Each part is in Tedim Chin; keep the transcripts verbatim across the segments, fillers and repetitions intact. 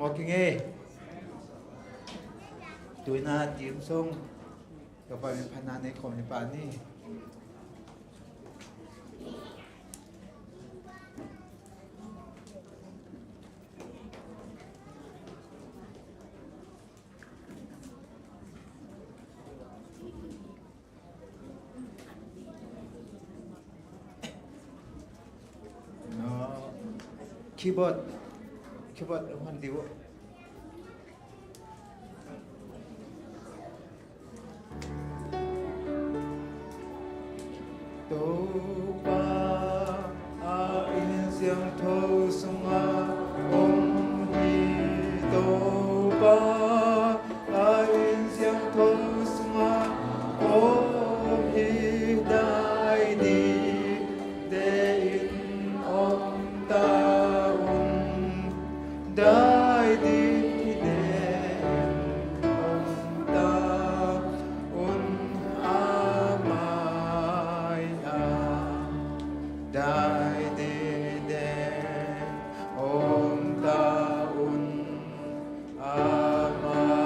Ok ngei. Tuina tim sung Topa min phatna nei khawm ni pah ni. Keyboard, keyboard hong hon dih uh. Topa a inn siangtho sungah om hi. Topa a inn siangtho sungah om hi. Dai dih te in om ta un. Dai dih te in om ta un. A mai-ah dai dih te in om ta un. A mai-ah.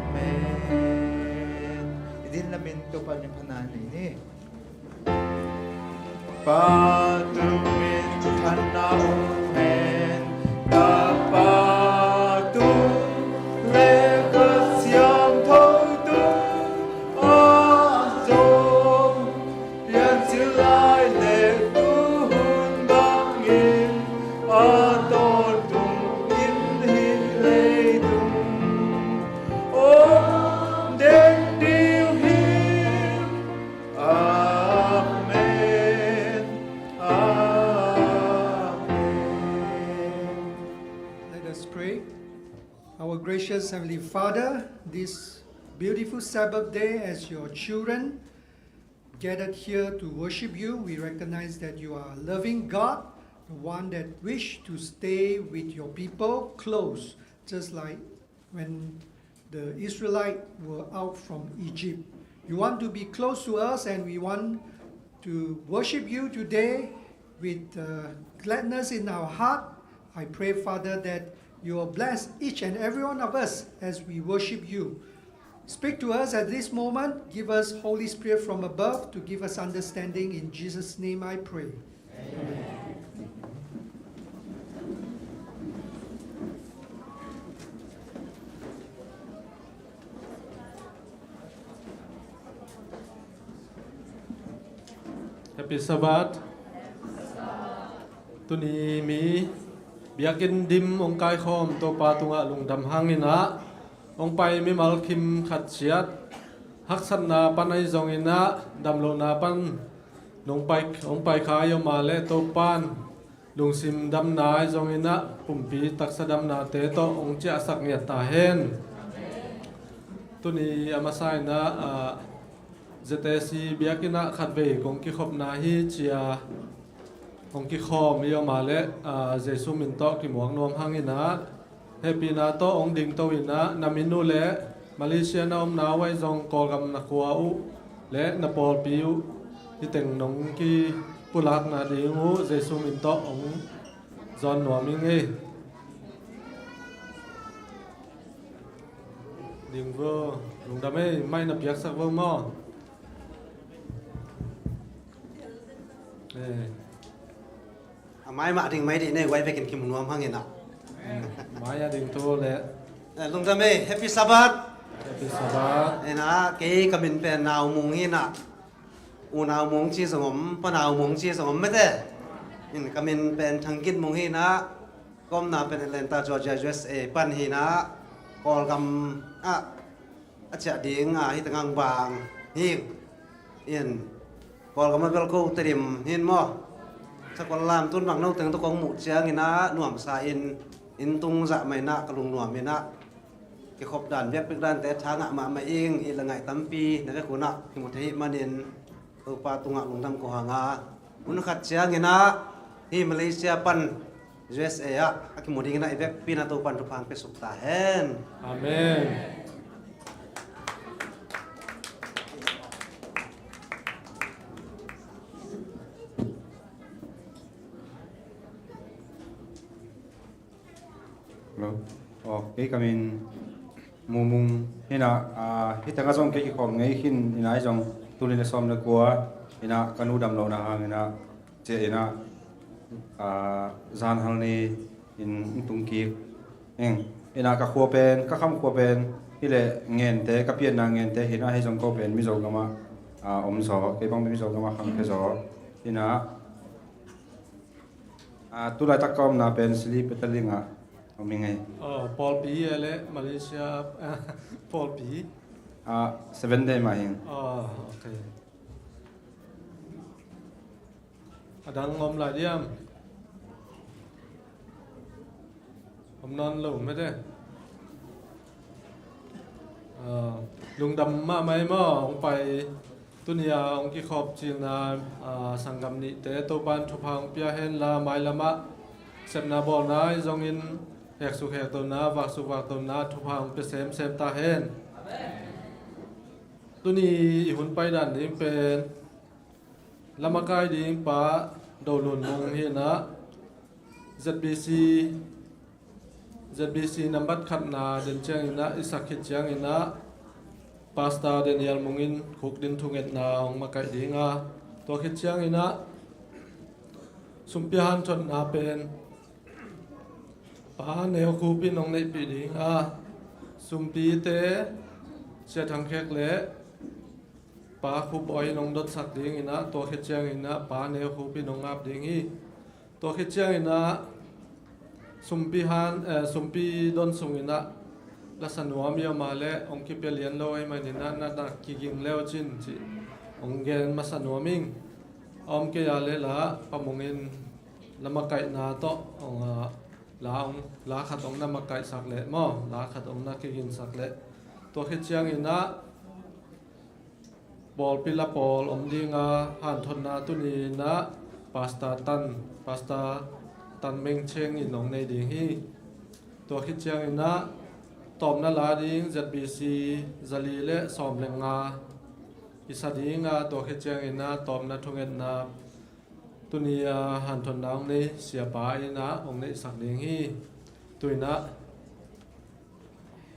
Amen. I din lamin Topa min phatna nei ni. Pa tung in phatna om hen. Tapa tung le Kha Siangtho tung a zong, piancil lai le tu hun bangin a tawntung in hih leitung om ding ding hi. Amen. Amen. Let us pray. Our gracious Heavenly Father, this beautiful Sabbath day, as your children gathered here to worship you, we recognize that you are a loving God, the one that wish to stay with your people close, just like when the Israelites were out from Egypt. You want to be close to us, and we want to worship you today with, uh, gladness in our heart. I pray, Father, that you will bless each and every one of us as we worship you. Speak to us at this moment. Give us Holy Spirit from above to give us understanding. In Jesus' name I pray. Happy Sabbath. Tuni mi biakinn dim hong kaikhawm Topa tungah lungdam hangin ah, hong pai mimal khim khat ciat haksatna pan ahi zongin ah, damlohna pan nong pai, hong pai kha ahi om a leh, Topa'n lungsim damna ahi zongin ah, pumpi taksa damnate tawh hong ciahsak ngiat ta hen. Tuni a masa in ah, ah, Z A C biakinn ah khatvei kong kikhopna hi ci-a hong kikhawm i om a leh, ah, Jesu min tawh kimuak nuam hangin ah, hehpihna tawh hong dingto in ah, na min uh leh Malaysia na omna uh ahi zong, Kawlgam na khua uh leh na pawlpi uh, hih teng nong kipulakna ding uh Jesu min tawh hong zawn nuam ing ei. Ding vo, lungdam ei, mai na piaksak vo maw. Eh. A mai mah ding mai dih nei, guai bekin kimu nuam hangin ah. Eh, mai a ding thu le. Eh, lungdam ei, Happy Sabbath. Happy Sabbath. Ina, kei ka min pen Nau Mung hi na. U Nau Mung ci zong om, Pa Nau Mung ci zong om mete. In ka min pen Thang Kit Mung hi na. Ka omna pen Atlanta, Georgia, U S A pan hi na. Kawlgam ah a ciah ding a, hih teng ah bang hi. In Kawlgam a bel ko Tedim hi maw. Sakol lam tun bang no teng tawh kong muh ciangin ah nuamsa in, inn tung zah mah in ah ka lungnuam in ah, kikhop dan, biakpiak dante tha ngah mahmah ing. I la ngaih tampi na vek un ah kimu thei hih manin Topa tungah lungdam ko hang a, hun khat ciangin ah hih Malaysia pan U S A ah a kimu dingin ah i vekpi in ah Topa'n thupha hong pia suk ta hen. Amen. Aw, kei ka min Mumung hi-in ah, hih tengah zong kei kikhawm ngei khin in ah, ahi zong tul nih le sawm le kua in ah ka nu dam lohna hangin ah, ciah in ah, zanhal ni in tung kik ing. In ah ka khua pen, ka kham khua pen hih leh Ngente, ka pianna Ngente hi-in ah, ahi zong ko pen Mizo gamah om zaw, kei bang pen Mizo gamah khangkhia zaw in ah, tu laitak ka omna pen Sili Petaling ah om hi ing. Pawlpi e le Malaysia pawlpi? Seven Day mah hi ing. A dang om lai diam? Om nawn lo mete. Lungdam mahmah ei maw, hong pai tuni-a hong kikhawm cilna sanggam nihte Topa'n thupha hong pia henla, mailamah sepna bawlna ahi zongin heksuk hektona, vaksuk vaktona thupha hong pia semsem ta hen. Tuni i hun paidan ding pen lamakai ding Pa Do Lun Mung hi-in ah, ZBC ZBC nambat khatna den ciangin ah i sak khit ciangin ah Pastor Daniel Mung in khukdin thungetna hong makaih ding a, tua khit ciangin ah sumpi hanthotna pen Pa Neu Khup in hong neihpih ding a, sumpite Sia Thang Khek le Pa Khup Awi in hong dotsak dingin ah, tua khit ciangin ah Pa Neu Khup in hong ap ding hi. Tua khit ciangin ah sumpi han, eh, sumpi don sungin ah lasa nuam i om a leh hong kipia lian lo ahih manin ah na na kiging le uh cin cih hong gen masa nuam ing. A om kei a leh la Pa Mung in la makaihna tawh hong, ah, la hong, la khat hong na makaihsak leh maw, la khat hong na kigingsak leh, tua khit ciangin ah pawlpi la pawl om ding a, hanthotna tuni-in ah Pastor Tan, Pastor Tan Meng Cheng in hong nei ding hi. Tua khit ciangin ah tawpna la ding ZBC zali le sawm le nga i sa ding a, tua khit ciangin ah tawpna thungetna tuni-a hanthotna hong nei Siapa in ah hong neihsak ding hi. Tu-in ah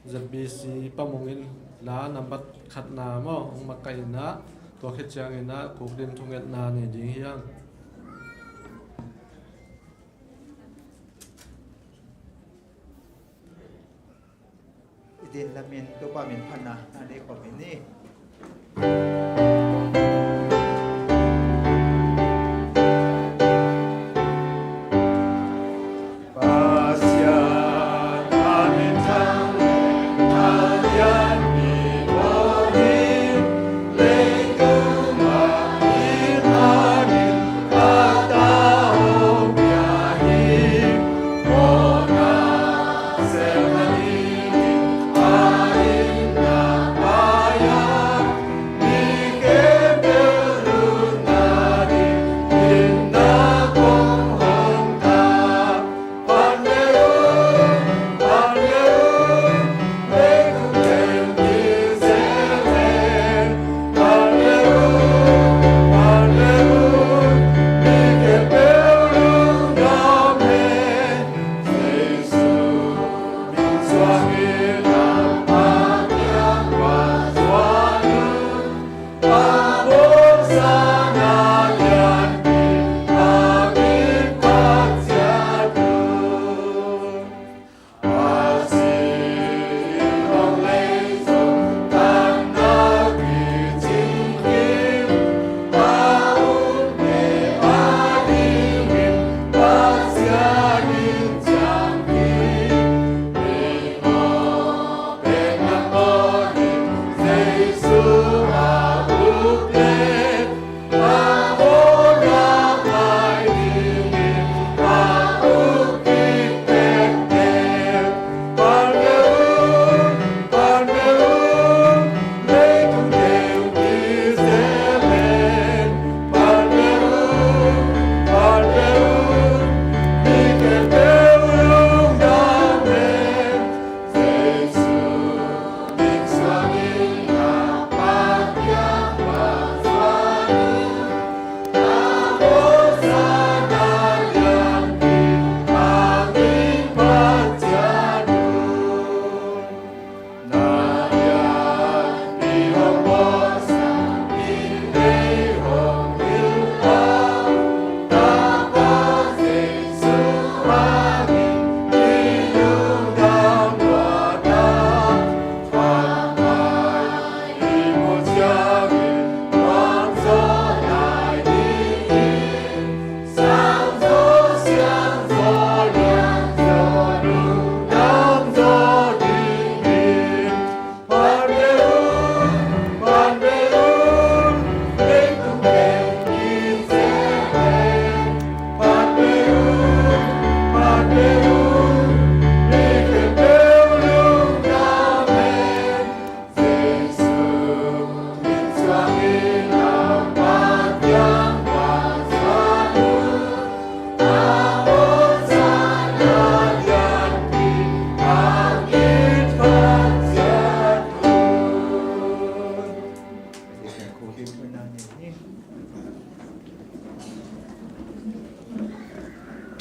ZBC Pa Mung in la nambat khatna maw hong makaih in ah, tua khit ciangin ah khukdin thungetna nei ding hi hang. I din lamin Topa min phatna na nei khawm hi ni.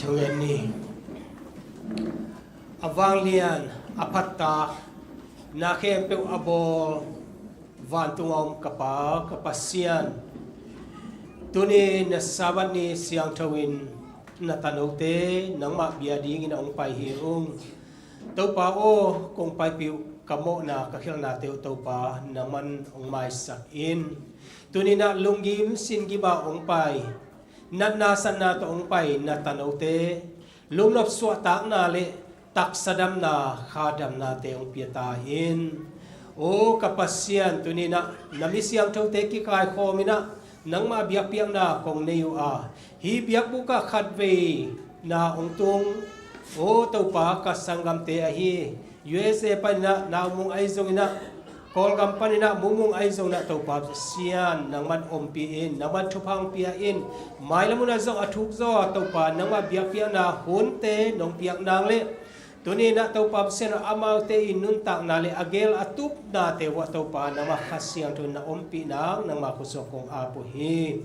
Amen ni. A vanglian, a phattak, na khempeuh a bawl vantung a om ka Pa, ka Pasian, tuni na Sabbath ni siangtho in na tanote nangmah bia dingin a hong pai hi ung. Topa aw, kong paipih uh, ka mawhna, ka khialhnate uh Topa nangman hong maisak in. Tuni na lunggim singim a hong pai, natna satna tawh hong pai na tanote lungnop suahtakna le taksa damna, kha damnate hong pia ta in. Aw ka Pasian, tuni na na mi siangthote kikaikhawm in ah nangmah biakpiakna kong nei uh a, hih biakbuk ah khatvei na hong tung, aw Topa, ka sanggamte ahi U S A panin ah Naumung ahi zongin ah, Kawlgam panin ah Mungmung ahi zongin ah Topa Pasian, nangman ompih in, nangman thupha hong pia in. Mailam hun ah zong a thuk zaw a Topa, nangmah biakpiakna hunte nong piak nang le, tuni na Topa Pasian aw, amaute i nuntakna le a gel a tupnate uh ah Topa, nangmah Kha Siangtho in na ompih nang, nangmah khutsuak kong ap uh hi.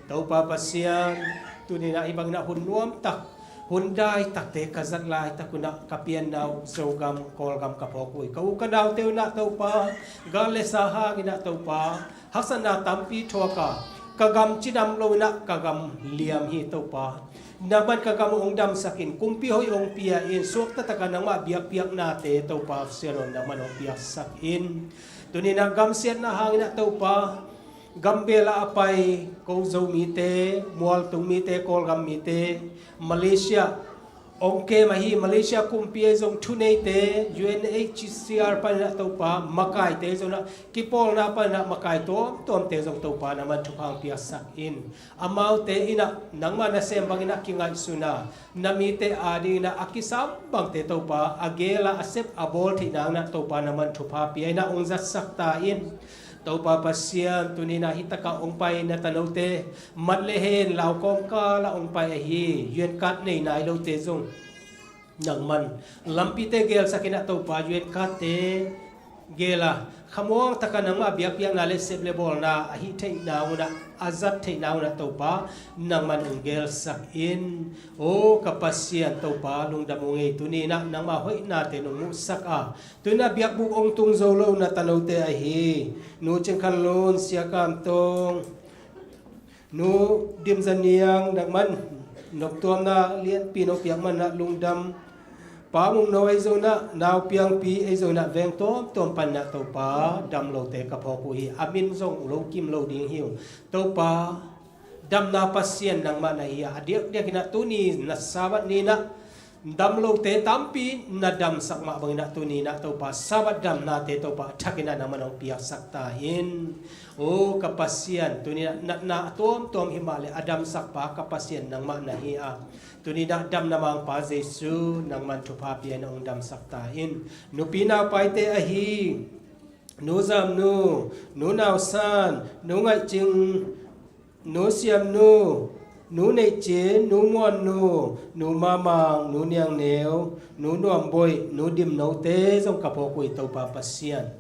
Topa Pasian, tuni na hih bangin ah hun nuamtak, hun daitakte ka zat laitak un ah ka pianna uh Zogam, Kawlgam ka phawk uh hi. Ka u ka naute un ah Topa, gal le sa hangin ah Topa, haksatna tampi thuak a, ka gam cidam lo in ah ka gam liam hi Topa. Nangman ka gam hong damsak in, kumpi hoih hong pia in, suakta tak a nangmah biakpiaknate Topa Pasian aw, nangman hong piaksak in. Tuni na gamsiatna hangin ah Topa, gambel ah a pai ko Zomite, mualtung mite, Kawlgam mite, Malaysia hong kem ahi, Malaysia kumpi ahi zong thuneite, U N H C R panin ah Topa, makaite zong ah, kipawlna panin ah makai tuamtuamte zong Topa nangman thupha hong piaksak in. Amaute in ah nangmah nasem bangin ah kingaihsun a, na mite adingin ah a kisam bangte Topa, a gel a, a sep a bawl theih nangin ah Topa nangman thupha pia in ah hong zatsak ta in. Topa Pasian, tuni na hih tak ah hong pai na tanote, mat le hen lau kawmkal ah hong pai ahi U N card nei nai lote zong nangman lampite gelsak in ah Topa, U N cardte gel a, khamuang tak a nangmah biakpiakna le sep le bawlna a hih theih nang un ah, a zat theih nang un ah Topa, nangman hong gelsak in. Aw ka Pasian Topa, lungdam ung ei, tuni na nangmah hoihnate nong muhsak a, tuni na biakbuk hong tung zo lo na tanote ahi Nu Cing Khan Lun, Sia Kam Tong, Nu Dim Za Niang, nangman noptuamna lianpi nong piak man ah lungdam. Pa Mung No ahi zongin ah, Nau Piang Pi ahi zongin ah, veng tuamtuam panin ah Topa, dam lote ka phawk uh hi. A min zong lo kim lo ding hi uh. Topa, damna Pasian nangmah na hi a, a diakdiakin ah tuni na Sabbath ni-in ah dam lote tampi na damsak mah bangin ah tuni-in ah Topa, Sabbath damnate Topa, a thakin ah nangman hong piaksak ta in. Aw ka Pasian, tuni-in ah natna a tuamtuam hi mah leh a damsakpa ka Pasian nangmah na hi a, tuni-in ah damna mangpa Jesu, nangman thupha pia-in hong damsak ta in. Nupi naupaite ahi Nu Zam Nu, Nu Nau San, Nu Ngaih Cing, Nu Siam Nu, Nu Neih Cin, Nu Muan Nu, Nu Ma Mang, Nu Niang Neu, Nu Nuam Boih, Nu Dim No te zong ka phawk uh hi Topa Pasian.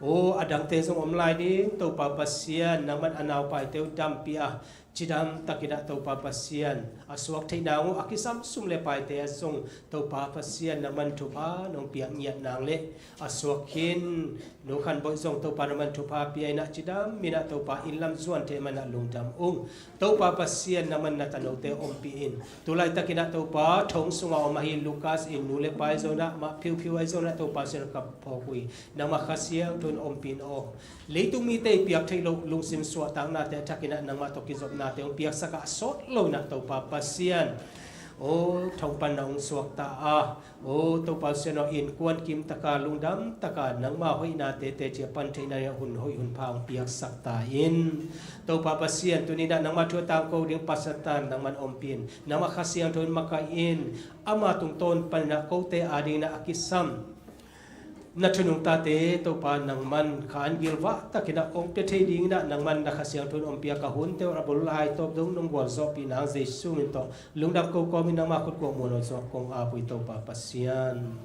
Aw, a dangte zong om lai ding, Topa Pasian, nangman a naupaite uh dampi a, cidam takin ah Topa Pasian, a suak theih nang uh, a kisam sum le paite ah zong Topa Pasian, nangman thupha nong piak ngiat nang leh, a suak khin Nu Khan Boih zong Topa nangman thupha pia-in ah cidam-in ah Topa inn lam zuan thei man ah lungdam ung. Topa Pasian, nangman na tanote ompih in. Tu laitakin ah Topa, thong sungah om ahi Lucas in nu le pa ahi zongin ah, mah phiuphiu ahi zongin ah Topa Pasian ka phawk uh hi. Nangmah Kha Siangtho in ompih in aw. Leitung mite i piak theih loh lungsim suahtaknate a thakin ah nangmah tawh kizopnate hong piaksak a, a sawt lo-in ah Topa Pasian, aw, thong pan na hong suakta a, aw Topa Pasian aw, innkuan kim taka, lungdam taka, nangmah hoihnate teci a pan theihna dingin ah hun hoih hun pha hong piaksak ta in. Topa Pasian, tuni-in ah nangmah thu a tangko ding Pastor Tan nangman ompih in, nangmah Kha Siangtho in makaih in, ama tungtawn panin ah kote adingin ah a kisam na thu nungtate Topa, nangman kha an gilvah takin ah hong pia thei dingin ah nangman na Kha Siangtho in hong pia, ka hunte uh a bul lai tawp dong nong gualzawhpih nang Jesu min tawh lungdam ko kawmin nangmah khut kuang muan aw, zuak kong ap uh hi Topa Pasian.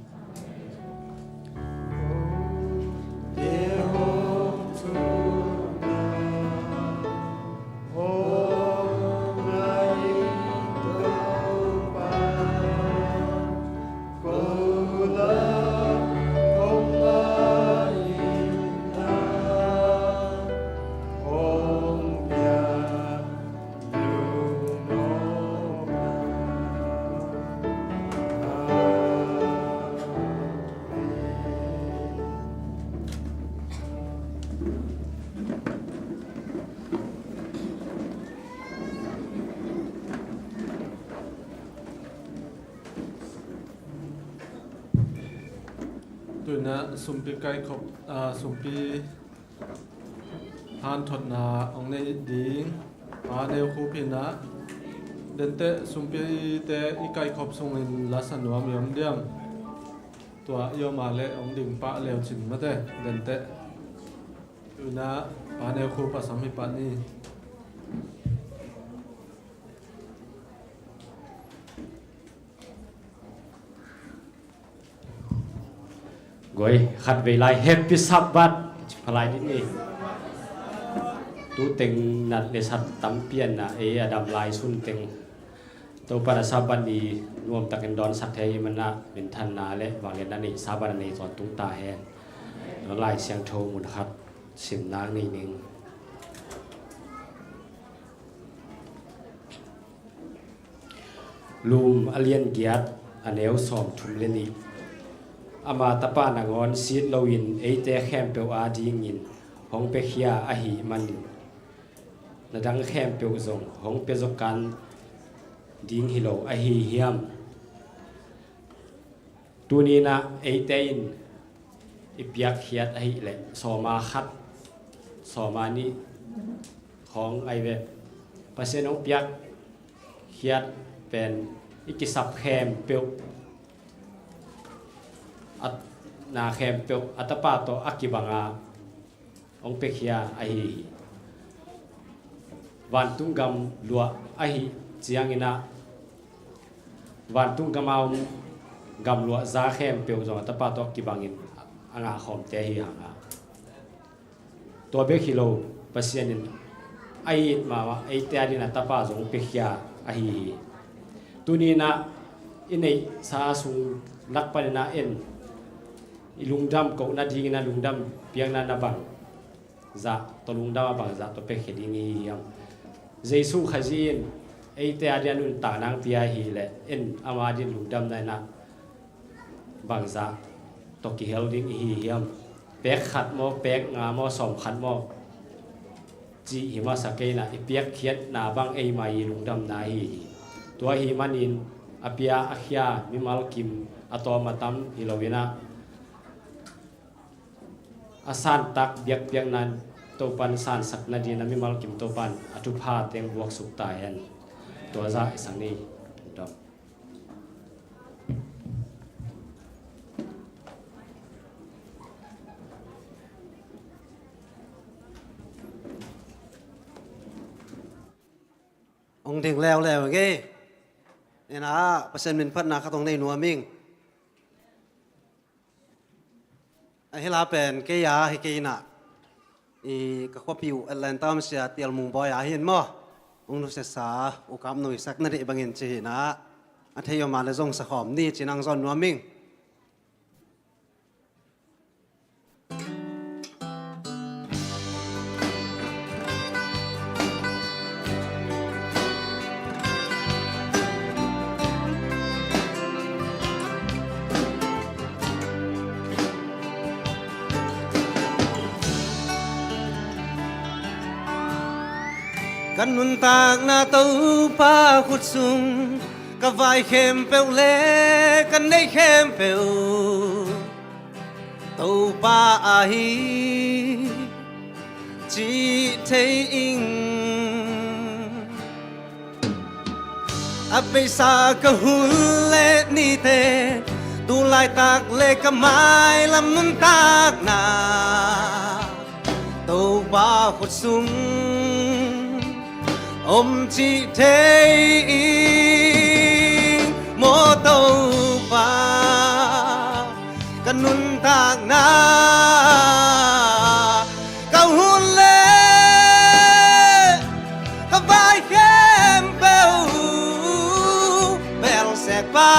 Tu-in ah sumpi kaikhop, ah, sumpi hanthotna hong nei ding Pa Neu Khup hi-in ah, denteh sumpite i kaikhop sungin lasa nuam i om diam? Tua i om a leh hong ding pah leu cin mate, denteh. Tu-in ah Pa Neu Khup a sam hi pah ni. Goi, khatvei lai Happy Sabbath ci pha lai dih ni. Tu teng nat le sat tampi a na, ei a dam lai sun teng Topa na Sabbath ni nuamtakin dawnsak thei ahih manin ah minthanna le vangliatna nei Sabbath a nei tawntung ta hen. Lai Siangtho mun khat sim nang ni ning. Lum a lian giat, a neu sawmthum le nih. Ama Tapa nangawn sit loin eite khempeuh adingin hong piakhia ahih manin na dang khempeuh zong hong pia zaw kan ding hi lo ahi hiam? Tuni-in ah eite in i piakkhiat ahih leh sawma khat, sawma nih khawng ahi ve. Pasian hong piakkhiat pen i kisap khempeuh, a na khempeuh a Tapa tawh a kibanga hong piakhia ahi hi. Vantung gam luah ahih ciangin ah, vantung gam a om gam luah za khempeuh zong a Tapa tawh kibangin a ngah khawmte ahi hang a, tua bek hi lo, Pasian in a it mahmah eite adingin a Tapa zong piakhia ahi hi. Tuni-in ah i neihsa sung lak panin ah en i lungdam kohna dingin a lungdam piakna na bang zah tawh, lungdam a bang zah tawh piakhia ding i hi hiam? Jesu Khazih in eite adingin a nuntakna hong pia ahih leh en ama adingin lungdamna in ah bang zah tawh kihel ding i hi hiam? Pek khat maw, pek nga maw, sawm khat maw cih hi masa kei in ah, i piakkhiatna bang eima i lungdamna ahi hi. Tua ahih manin a pia a khia mimal kim a tawm a tam hi lo-in ah, a santak biakpiakna in Topa'n sansak nadingin a mimal kim Topa'n a thupha teng buaksuk ta hen. Tua zah i sang ni. Hong ding leuleu ing ei. Ina, Pasian min phatna khat hong nei nuam ing. A hi la pen kei a hi kei in ah, i ka khuapi uh Atlanta om sia Tial Mung Bawi a hi in maw, hong nusiasa ukap nuisak na deih bangin ci hi in ah, a thei om a le zong sa khawm ni ci-in hong zawn nuam ing. Ka nuntakna Topa khut sung, ka vai khempeuh le ka neih khempeuh Topa ahi cih thei ing. A beisa ka hun le nite, tu laitak le ka mailam nuntakna Topa khut sung om cih thei ing maw Topa. Ka nuntakna, ka hun le ka vai khempeuh, Belsekpa,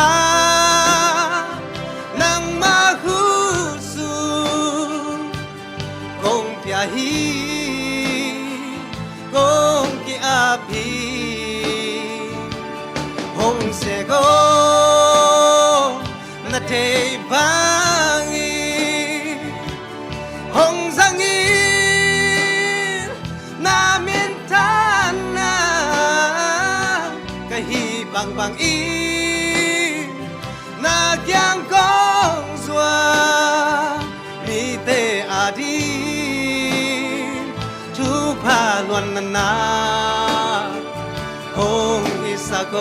nangmah khut sung kong pia hi, kong ki-ap hi. Hong sek aw, na thei bangin hong zang in, na minthanna ka hih bangbangin na kiang kong zuan. na na hong hisak o.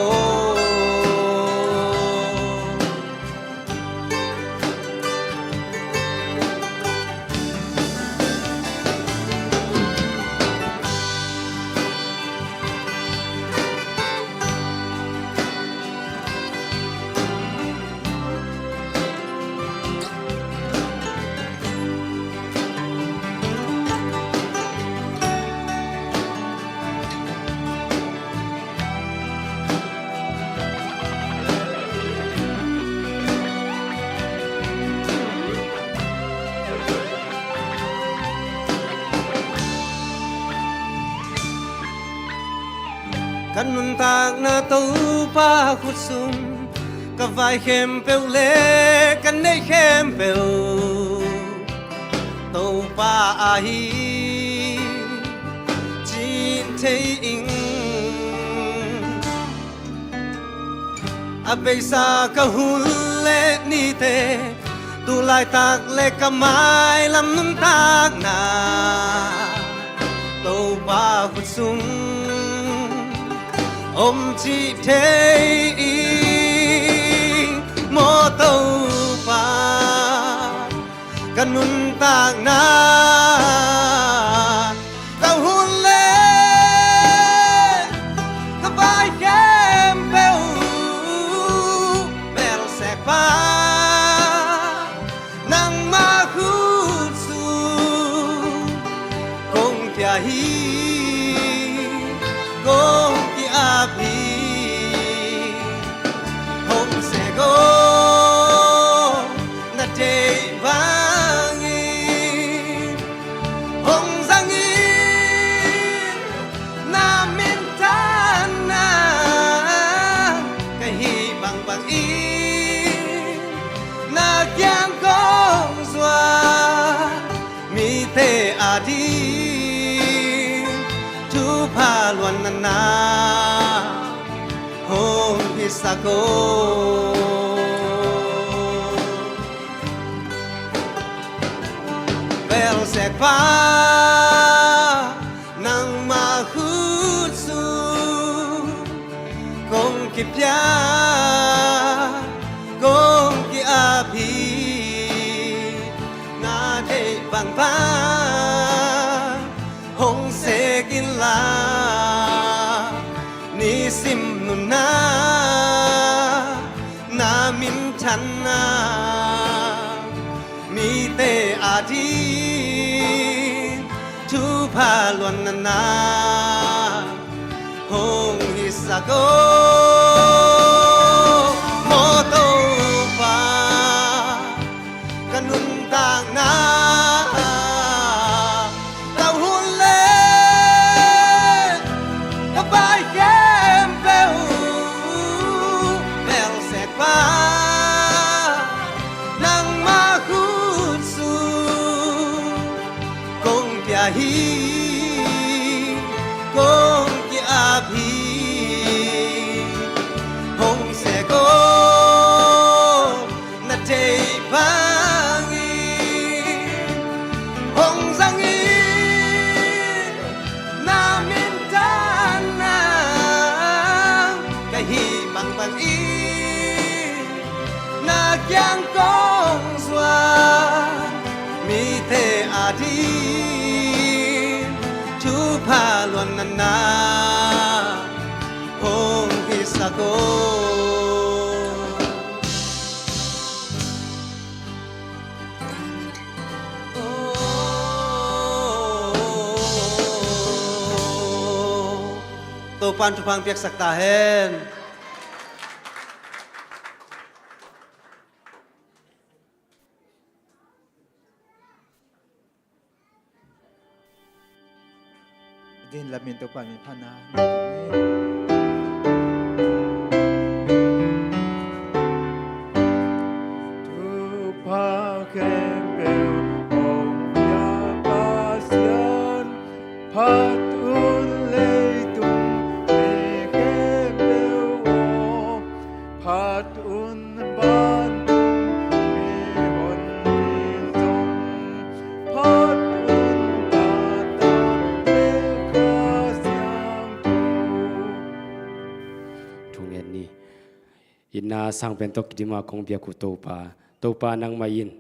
Ka nuntakna Topa khut sung, ka vai khempeuh le ka neih khempeuh Topa ahi cih thei ing. A beisa ka hun le nite, tu laitak le ka mailam nuntakna Topa khut sung om cih thei ing maw Topa. Ka nuntakna, ka hun le ka vai khempeuh, Belsekpa, nangmah khut sung kong pia hi, kong ki-ap hi. Hong sek o, na deih bangin hong zang in, na minthanna ka hih bangbangin na kiang kong zuan. Mite ading thupha luanna na hong hisak o. Belsekpa, nangmah khut sung kong kipia, kong ki-ap hi. Na deih bangbang hong sek inla, nisim nunna na minthanna mite ading thupha luanna na hong hisak o. Maw Topa, ka nuntakna, ka hun le ka vai khempeuh, Belsekpa, nangmah khut sung kong pia hi, kong ki-ap hi. Hong sek o, na deih bangin hong zang in, na minthanna ka hih bangbangin na kiang kong zuan. Mite ading thupha luanna na hong hisak o. Topa'n thupha piaksak ta hen. Din lamin Topa min phatna. Thupha khempeuh hong pia Pasian, phat un leitung mi khempeuh aw, phat un vantung mihonpi zong, phat un tata le kha Kong en ni. Itna sang pen tawh kidim a kong biak uh Topa, Topa nangmah in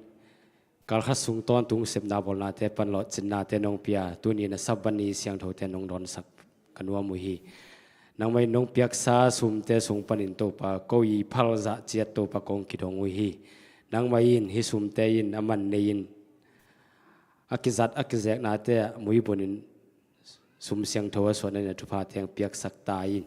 kalkhat sung tawntung sepna bawlnate pan lawhcinnate nong pia, tuni na Sabbath ni siangthote nong dawnsak ka nuam uh hi. Nangmah in nong piaksa sumte sung panin Topa ko i phalzah ciat Topa kong kidong uh hi. Nangmah in hih sumte in a man nei-in a kizat a kizeknate ah muibunin sum siangtho a suahna in a thupha teng piaksak ta in.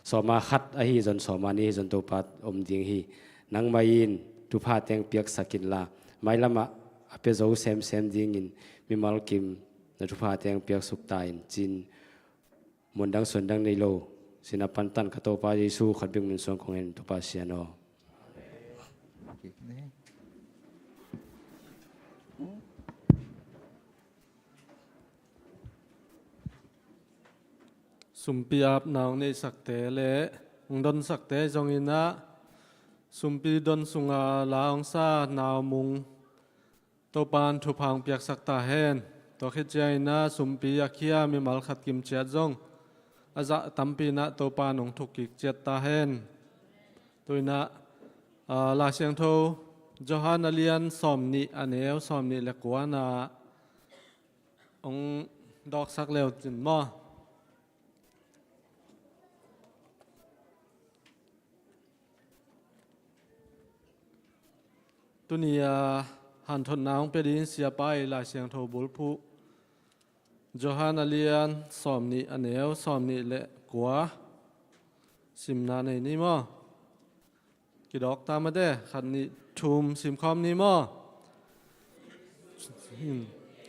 Sawma khat ahi zon, sawma nih ahi zon Topa om ding hi. Nangmah in thupha teng piaksak inla, mailamah a pia zo semsem dingin mimal kim na thupha teng piaksuk ta in, ci-in mundang sundang nei lo, sina pantan ka Topa Jesu khat bek min suang kong en, Topa Sian aw. Sumpi apna hong neihsakte le hong donsakte zongin ah, sumpi don sunga la hong sa Nau Mung Topa'n thupha hong piaksak ta hen. Tua khit ciangin ah sumpi a khia mimal khat kim ciat zong a zah tampi in ah Topa'n hong thuk kik ciat ta hen. Tu in ah, aa, Lai Siangtho Johan a lian sawmnih, a neu sawmnih le kua na hong dawksak leu cin maw? Tuni a hanthotna hong pia ding siapa i Lai Siangtho bulphuh Johan a lian sawmnih, a neu sawmnih le kua. Simna nei ni maw? Kidawk ta mate, khat nih thum simkhawm ni maw?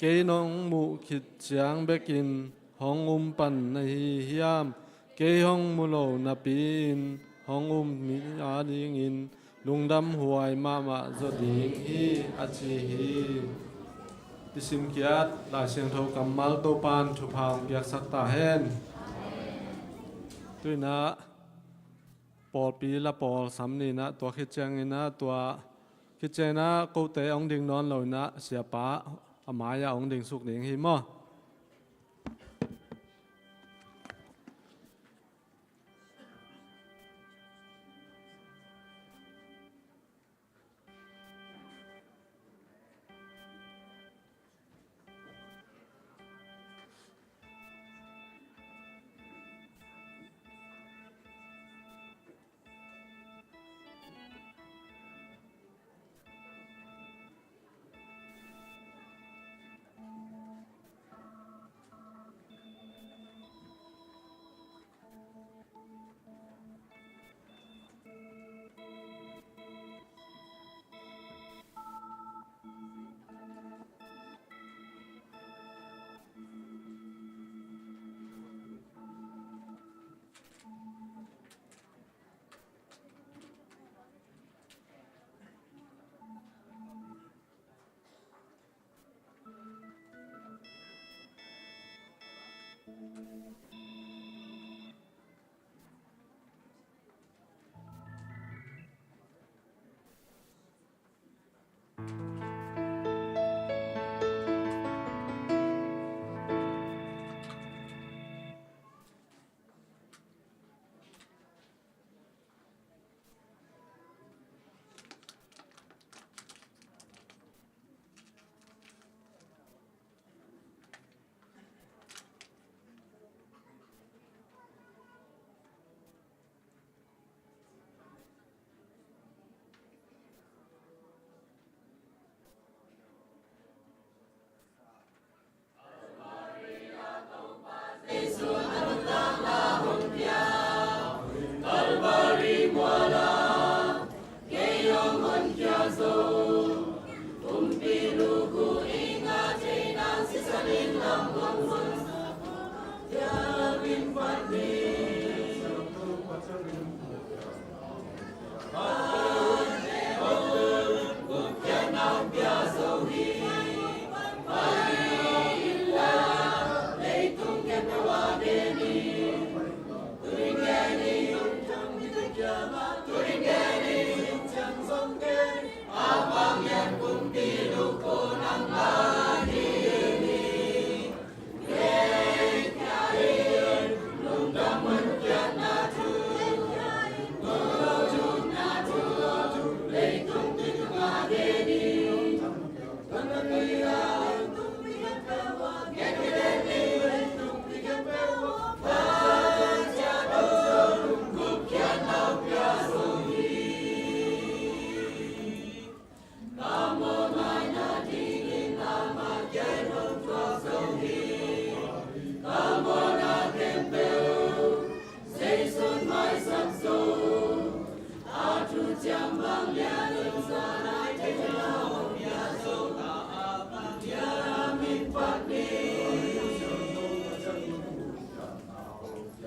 Kei nong muh khit ciang bekin hong um pan na hi hiam? Kei hong mu lo napi-in hong um mi a dingin lungdam huai mahmah zaw ding hi, a ci hi. I simkhiat Lai Siangtho kammal Topa'n thupha hong piaksak ta hen. Tu in ah pawlpi la pawl sam ni in ah, tua khit ciangin ah, tua khit ciangin ah kote hong ding nawn lo in ah, siapa a mai-ah hong ding suk ding hi maw? Thank you.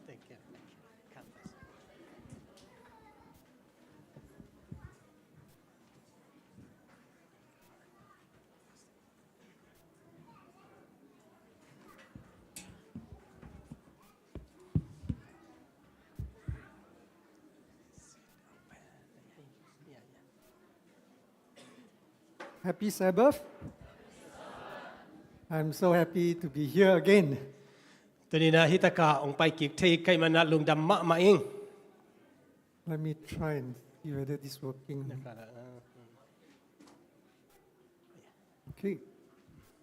Thank you. God bless. Happy Sabbath. I'm so happy to be here again. Tuni-in ah hih takah hong pai kik thei ka hih manin ah lungdam mahmah ing. Let me try and see whether this is working. Okay.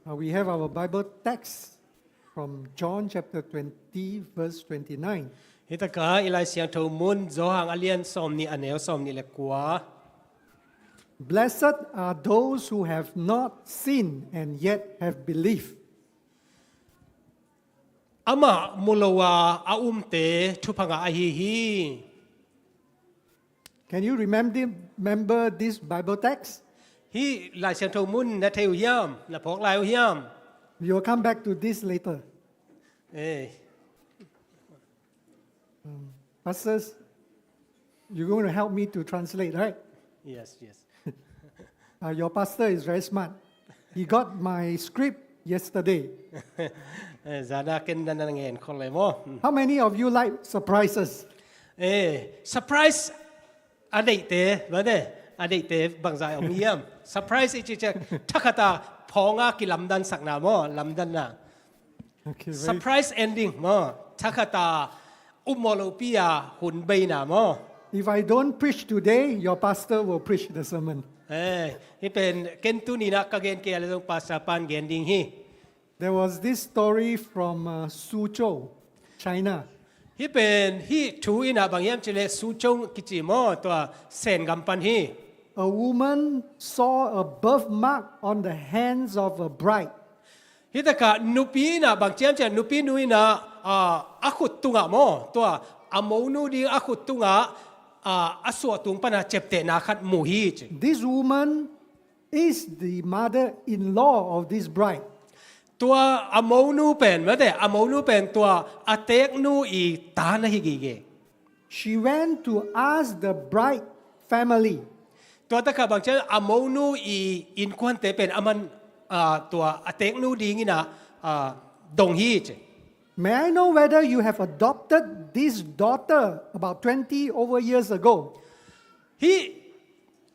Uh, we have our Bible text from John chapter twenty, verse twenty-nine. Hih takah i Lai Siangtho mun Johan a lian sawmnih, a neu sawmnih le kua. Blessed are those who have not seen and yet have believed. Amah mu lo a a umte thupha ngah ahi hi. Can you remember, remember this Bible text? Hih Lai Siangtho mun na thei uh hiam? Na phawk lai uh hiam? We will come back to this later. Eh. Um, pastors, you're going to help me to translate, right? Yes, yes. Uh, your pastor is very smart. He got my script yesterday. Eh, zana ken na na ngen khol le maw. Hmm. How many of you like surprises? Eh, surprise a deihte, mate, a deihte bangzah om hiam? Surprise i cih ciang thakhata phawnga kilamdansakna maw, lamdanna. Okay, very... Surprise ending maw, thakhata upmawh lohpi a hun beina maw. If I don't preach today, your pastor will preach the sermon. Eh, hih pen ken tuni-in ah ka gen kei a leh zong pastor pan gen ding hi. There was this story from, uh, Suzhou, China. Hih pen hih thu in ah bang hiam cih leh Suzhou kici maw, tua Sen gam pan hi. A woman saw a birthmark on the hands of a bride. Hih takah nupi in ah bang hiam cih leh nupi nu in ah, ah, a khut tungah maw, tua a monu ding a khut tungah, ah, a suah tung pan a ciaptehna khat mu hi ci. This woman is the mother-in-law of this bride. Tua a monu pen, mate, a monu pen tua a teeknu i ta na hi gige. She went to ask the bride family. Tua takah bang hiam cih leh a monu i innkuante pen aman ah, tua a teeknu dingin ah, ah, dong hi ci. May I know whether you have adopted this daughter about twenty over years ago? Hih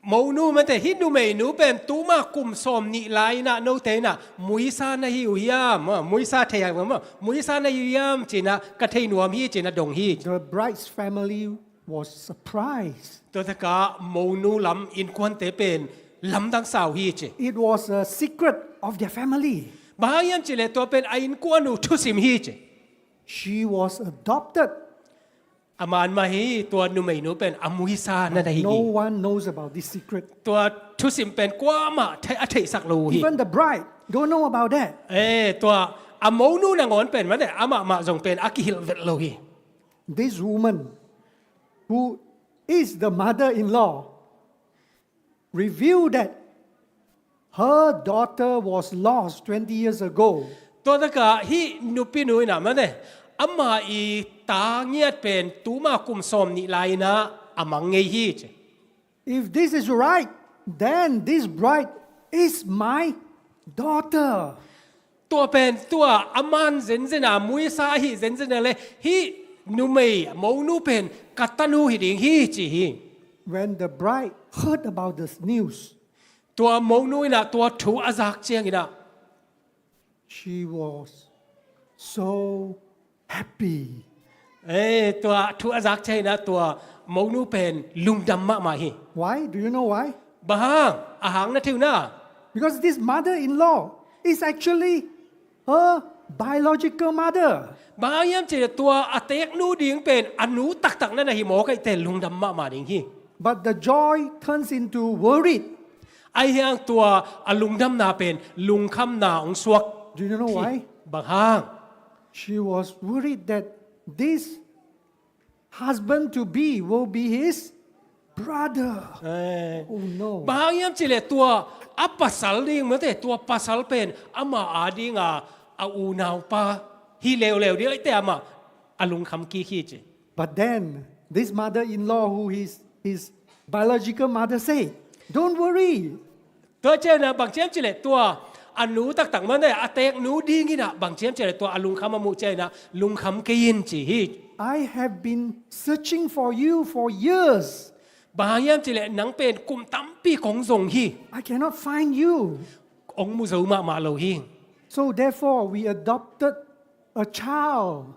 monu mate, hih numeinu pen tuma kum sawm nih lai-in ah note in ah muisa na hi uh hiam? Ah, muisa thei hiam? Ah, muisa na hi uh hiam ci-in ah ka thei nuam hi ci-in ah dong hi. The bride's family was surprised. Tua takah monu lam innkuante pen lamdang sa uh hi ci. It was a secret of their family. Bang hang hiam cih leh tua pen a innkuan uh thusim hi ci. She was adopted. Aman mah hi, tua numeinu pen a muisa na hi. No one knows about this secret. Tua thusim pen kuamah thei, a theihsak lo uh hi. Even the bride don't know about that. Eh, tua a monu nangawn pen mate, amah mah zong pen a kihilh vet lo hi. This woman, who is the mother-in-law, revealed that her daughter was lost twenty years ago. Tua takah hih nupinu in ah mate, ama i ta ngiat pen tuma kum sawm nih lai-in ah a mang ngei hi ci. If this is right, then this bride is my daughter. Tua pen tua a man zenzen a, muisa ahi zenzen a leh hih numei monu pen ka tanu hi ding hi ci hi. When the bride heard about this news, tua monu in ah tua thu a zak ciangin ah, she was so happy. Eh, tua thu a zak ciangin ah tua monu pen lungdam mahmah hi. Why? Do you know why? Bang hang, a hang na thei uh na? Because this mother-in-law is actually her biological mother. Bang hang hiam cih leh tua a teeknu ding pen a nu taktak na na hi mawk ahih teh lungdam mahmah ding hi. But the joy turns into worried. Ahi hang tua a lungdamna pen lungkhamna hong suak. Do you know why? Bang hang? She was worried that this husband-to-be will be his brother. Eh. Oh no. Bang hang hiam cih leh tua a pasal ding mate, tua pasal pen ama ading a, a unaupa hi leuleu ding ahih teh amah a lungkham kik hi ci. But then, this mother-in-law, who is his biological mother, said, "Don't worry." Tua ciangin ah bang ci hiam cih leh tua a nu taktak mate, a teeknu dingin ah bang ci hiam cih leh tua a lungkham a muh ciangin ah lungkham kei in ci hi. "I have been searching for you for years." Bang hang hiam cih leh nang pen kum tampi kong zong hi. "I cannot find you." Kong mu zo mahmah lo hi. "So therefore we adopted a child."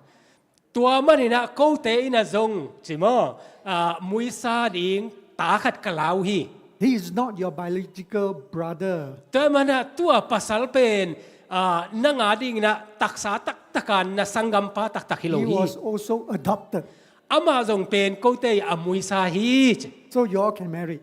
Tua manin ah kote in ah zong ci maw, ah, muisa ding ta khat ka la uh hi. "He is not your biological brother." Tua manin ah tua pasal pen, ah, nang adingin ah taksa taktak a na sanggampa taktak hi lo hi. "He was also adopted." Amah zong pen kote a muisa hi ci. "So you all can marry."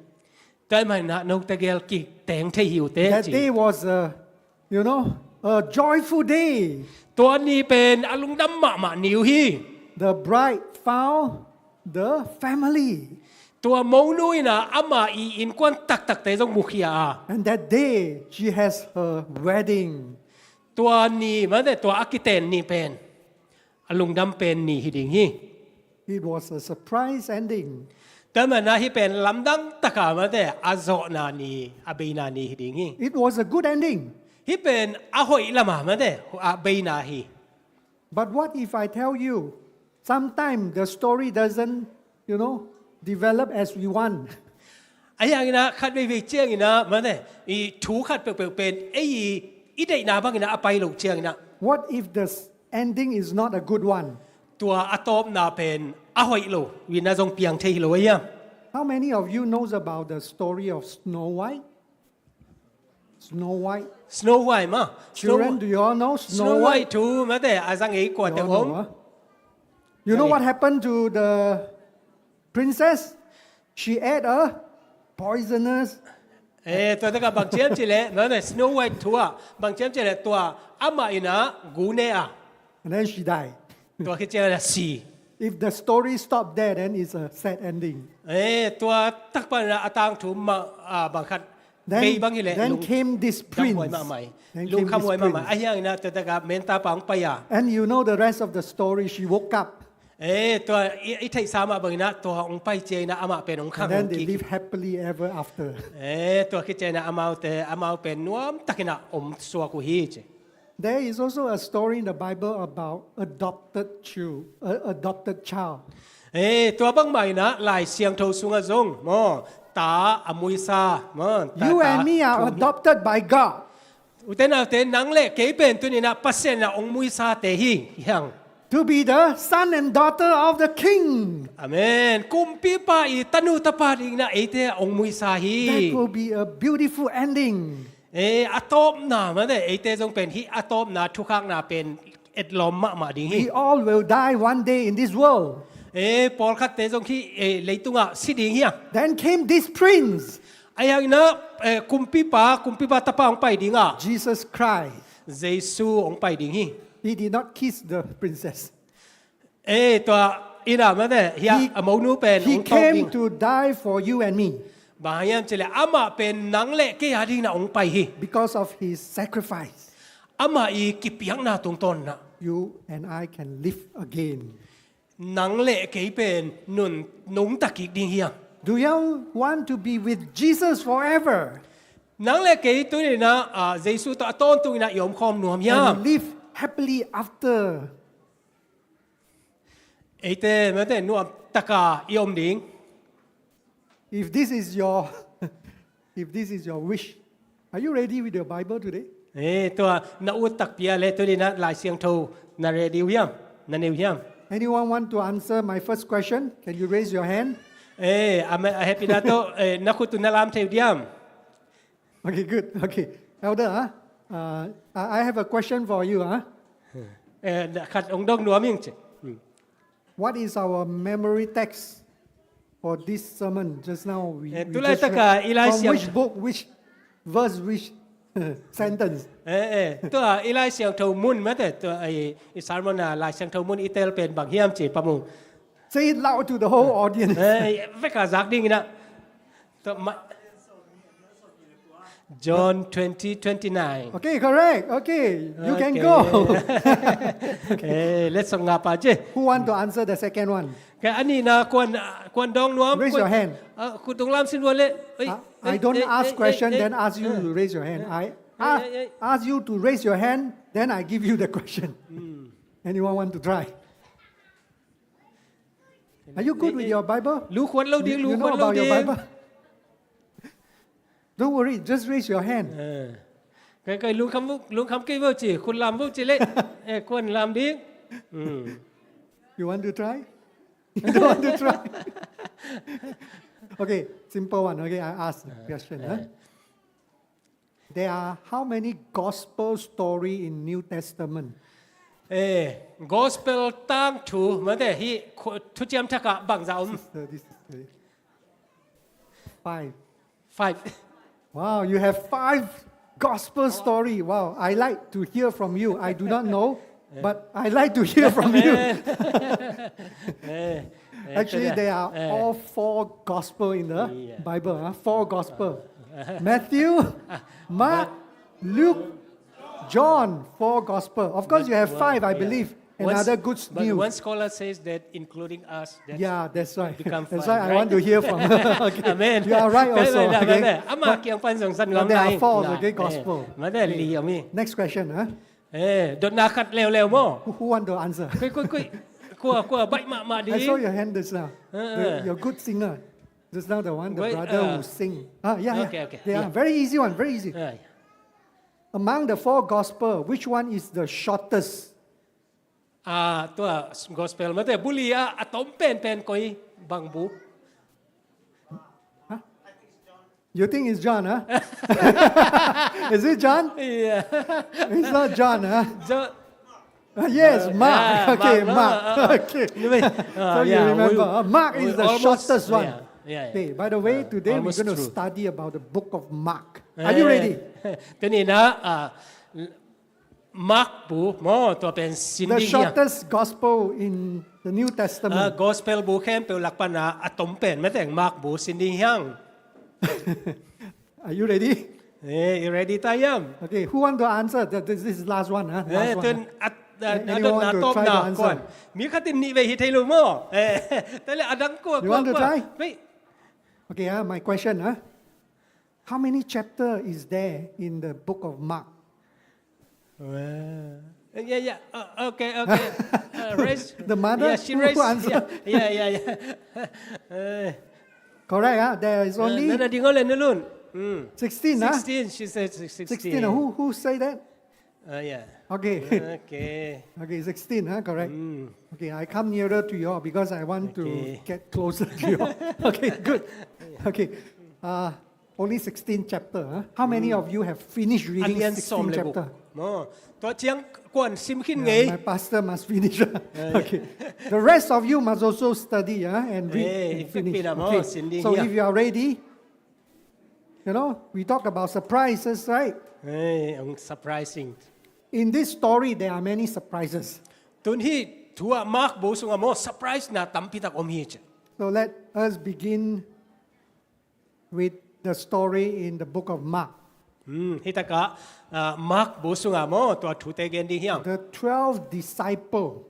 Tua manin ah note gel kiteng thei hi uh teh ci. That day was a, you know, a joyful day. Tua ni pen a lungdam mahmah ni uh hi. The bride found the family. Tua monu in ah ama i innkuan taktakte zong mukhia a. And that day she has her wedding. Tua ni mate, tua a kiten ni pen a lungdam pen ni hi ding hi. It was a surprise ending. Tua manin ah hih pen lamdang taka mate, a zawhna ni, a beina ni hi ding hi. It was a good ending. Hih pen a hoih lama mate, a beina hi. But what if I tell you, sometime the story doesn't, you know, develop as we want. Ahi hangin ah khat veivei ciangin ah mate, i thu khat peuhpeuh pen ei i, i deihna bangin ah a pai loh ciangin ah. What if the s-, ending is not a good one? Tua a tawpna pen a hoih lo, wina zong piang thei hi lo ahi hiam? How many of you knows about the story of Snow White? Snow White. Snow White mah. Children, do you all know Snow White? Snow White thu mate, a za ngei kuate om? You know what happened to the princess? She ate a poisonous. Eh, tua taka bang ci hiam cih leh, mate, Snow White thu ah, bang ci hiam cih leh tua amah in ah gu ne a. And then she died. Tua khit ciang a si. If the story stop there, then it's a sad ending. Eh, tua tak pan a tangthu mah, ah, bang khat bei bang hi leh. Then came this prince. Lungkhamhuai mahmah. Ahi hangin ah tua taka menta pa hong pai a. And you know the rest of the story. She woke up. Eh, tua i, i theihsa mah bangin ah tua hong pai ciangin ah amah pen hong khang hong kik. And then they live happily ever after. Eh, tua khit ciangin ah amaute, amau pen nuam takin ah om suak uh hi ci. There is also a story in the Bible about adopted chil-, uh, adopted child. Eh, tua bangmah in ah Lai Siangtho sungah zong maw, ta a muisa maw, ta, you and me are adopted by God. Ute naute, nang le kei pen tuni-in ah Pasian in ah hong muisate hi hiang. To be the son and daughter of the king. Amen. Kumpipa i tanu tapa dingin ah eite hong muisa hi. That will be a beautiful ending. Eh, a tawpna mate, eite zong pen hih a tawpna thukhakna pen etlawm mahmah ding hi. We all will die one day in this world. Eh, pawlkhatte zong hih, eh, leitungah si ding hi a. Then came this prince. Ahi hangin ah, eh, kumpipa, kumpipa tapa hong pai ding a. Jesus Christ. Jesu hong pai ding hi. He did not kiss the princess. Eh, tua in ah mate, hih a, he, a monu pen he hong tawp ding. Came to die for you and me. Bang hang hiam cih leh amah pen nang le kei a dingin ah hong pai hi. Because of his sacrifice. Amah i kipiakna tungtawn in ah. You and I can live again. Nang le kei pen nung, nungta kik ding hi a. Do you want to be with Jesus forever? Nang le kei tuni-in ah, ah, Jesu tawh a tawntungin ah i omkhawm nuam hiam? And live happily after. Eite mate nuam taka i om ding. If this is your, if this is your wish, are you ready with your Bible today? Eh, tua na ut takpi a leh tuni-in ah Lai Siangtho na ready uh hiam? Na nei uh hiam? Anyone want to answer my first question? Can you raise your hand? Eh, a me-, a hehpihna tawh, eh, na khut uh na lam thei uh diam? Okay, good. Okay. Elder, ah, uh, I I have a question for you, ah. Eh, khat hong dong nuam ing ci. Hmm. What is our memory text for this sermon? Just now we, eh, we just read. Tulaitak a i Lai Siang- From which book, which verse, which sentence? Eh, eh, tua i Lai Siangtho mun mate, tua i, i sermon a Lai Siangtho mun i tel pen bang hiam ci Pa Mung. Say it loud to the whole audience. Eh, vek a zak dingin ah. Tua ma-, John twenty, twenty-nine. Okay, correct. Okay, you can go. Okay. Eh, let's song nga pa je. Who want to answer the second one? Ka a nihna kuan, kuan dong nuam. Raise your hand. Ah, khut hong lam sin ua leh. Oi, ah, I don't ask question, then ask you to raise your hand. I ask you to raise your hand, then I give you the question. Anyone want to try? Are you good with your Bible? Lu khuan lo ding, lu khuan lo ding. You know about your Bible? Don't worry, just raise your hand. Eh. Kai, kai, lungkham vo, lungkham kei vo ci, khut lam vo ci leh. Eh, khuan lam ding. Hmm. You want to try? You don't want to try? Okay, simple one. Okay, I ask the question, eh? There are how many gospel story in New Testament? Eh, gospel tangthu, mate, hih khu-, Thuciam Thak ah bangzah om? Sister, this sister. Five. Five. Wow, you have five gospel story. Wow, I like to hear from you. I do not know, but I like to hear from you. Eh, eh, actually, there are all four gospel in the Bible, ah, four gospel. Matthew, Mark, Luke, John, four gospel. Of course, you have five, I believe. Another good news. But one scholar says that including us, that's, yeah, that's right. That's why I want to hear from her. Okay. Amen. You are right also. Okay. Amah kiang pan zong san ngam nai. But there are four, okay, gospel. Mate, li om hi. Next question, huh? Eh, dotna khat leuleu maw. Who, who want to answer? Koi, koi, koi. Kua, kua, baih mahmah ding. I saw your hand just now. You're a good singer. Just now the one, the brother who sing. Ah, yeah, yeah. Okay, okay. Yeah, very easy one, very easy. Among the four gospel, which one is the shortest? Ah, tua gospel mate, bu li ah a tom penpen koi bang bu? Huh? You think it's John, huh? Is it John? Yeah. It's not John, huh? John. Ah, yes, Mark. Okay, Mark. Okay. So you remember, uh, Mark is the shortest one. Yeah, yeah. Okay, by the way, today we're going to study about the book of Mark. Are you ready? Tuni-in ah, Mark bu maw, tua pen sin ding hi hang. The shortest gospel in the New Testament. Ah, gospel bu khempeuh lak pan a a tom pen mate, Mark bu sin ding hi hang. Are you ready? Eh, you ready ta hiam? Okay, who want to answer? Th-, this, this is last one, huh? Last one. Eh, tun, ah, Na, na, anyone want to try to answer? Mi khat in nih vei hi thei lo maw? Eh, tua leh a dang kua, kua, kua? You want to try? Wait. Okay, ah, my question, ah. How many chapter is there in the book of Mark? Uh, yeah, yeah. Uh, okay, okay. Uh, raise. The mother? Yeah, she raised. Who answer? Yeah, yeah, yeah, yeah. Uh, correct, ah? There is only, uh, na, na, ding ole nulun. Mm. Sixteen, ah? Sixteen, she said six-, sixteen. Sixteen, ah? Who, who say that? Uh, yeah. Okay. Okay. Okay, sixteen, huh? Correct. Mm. Okay, I come nearer to you all because I want to, okay, get closer to you all. Okay, good. Okay. Uh, only sixteen chapter, huh? How many, mm, of you have finished reading sixteen chapter? Maw, tua ciang kuan sim khin ngei. Yeah, my pastor must finish. Uh, yeah. Okay. The rest of you must also study, huh, and read, eh, and finish. Okay. So if you are ready, you know, we talk about surprises, right? Eh, ang surprising. In this story, there are many surprises. Tun hih thu ah Mark bu sungah maw surprise na tampi tak om hi ci. So let us begin with the story in the book of Mark. Hmm, hih takah, ah, Mark bu sungah maw tua thute gen ding hiam. The twelve disciple.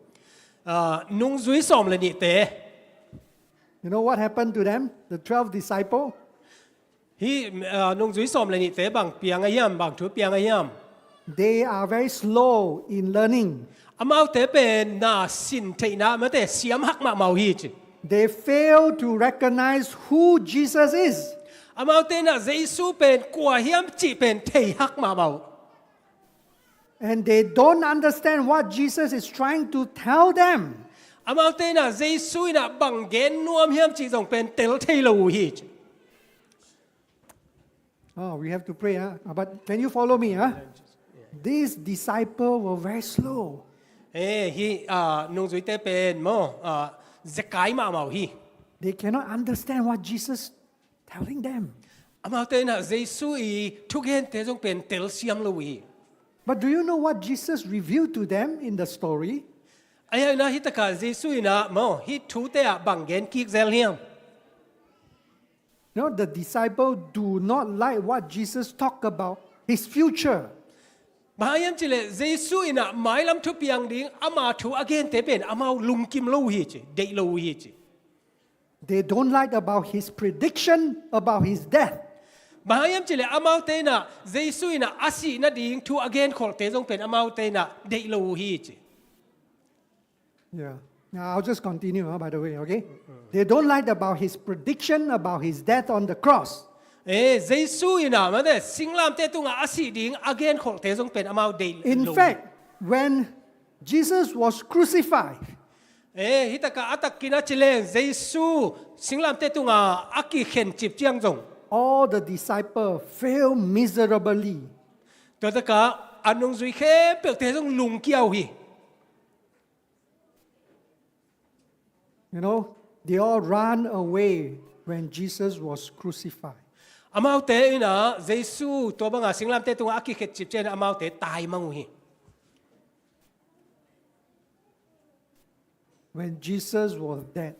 Ah, nungzui sawm le nihte. You know what happened to them? The twelve disciple? Hih, ah, nungzui sawm le nihte bang piang a hiam, bang thu piang a hiam? They are very slow in learning. Amaute pen na sin theihna, amaute siam hak mahmah uh hi ci. They fail to recognize who Jesus is. Amaute na Jesu pen kua hiam cih pen thei hak mahmah uh. And they don't understand what Jesus is trying to tell them. Amaute na Jesu in ah bang gen nuam hiam cih zong pen tel thei lo uh hi ci. Oh, we have to pray, huh? Ah, but can you follow me, huh? These disciples were very slow. Eh, hih, ah, nungzuite pen maw, ah, zekai mahmah uh hi. They cannot understand what Jesus telling them. Amaute in ah Jesu i thugente zong pen telsiam lo uh hi. But do you know what Jesus revealed to them in the story? Ahi hangin ah hih takah Jesu in ah maw hih thute ah bang gen kik zel hiam? You know, the disciple do not like what Jesus talk about his future. Bang hang hiam cih leh Jesu in ah mailam thupiang ding ama thu a gente pen amau lungkim lo uh hi ci, deih lo uh hi ci. They don't like about his prediction about his death. Bang hang hiam cih leh amaute in ah Jesu in ah a sih nading thu a genkholhte zong pen amaute in ah deih lo uh hi ci. Yeah. Now, I'll just continue, huh, by the way, okay? They don't like about his prediction about his death on the cross. Eh, Jesu in ah, mate, singlamteh tungah a sih ding a genkholhte zong pen amau deih lo uh hi. In fact, when Jesus was crucified, eh, hih takah a takin a ci leng Jesu singlamteh tungah a kikhen cip ciang zong, all the disciple fail miserably. Tua takah a nungzui khempeuhte zong lungkia uh hi. You know, they all run away when Jesus was crucified. Amaute in ah Jesu tua bangah singlamteh tungah a kikhen cip ciangin amaute taimang uh hi. When Jesus was dead,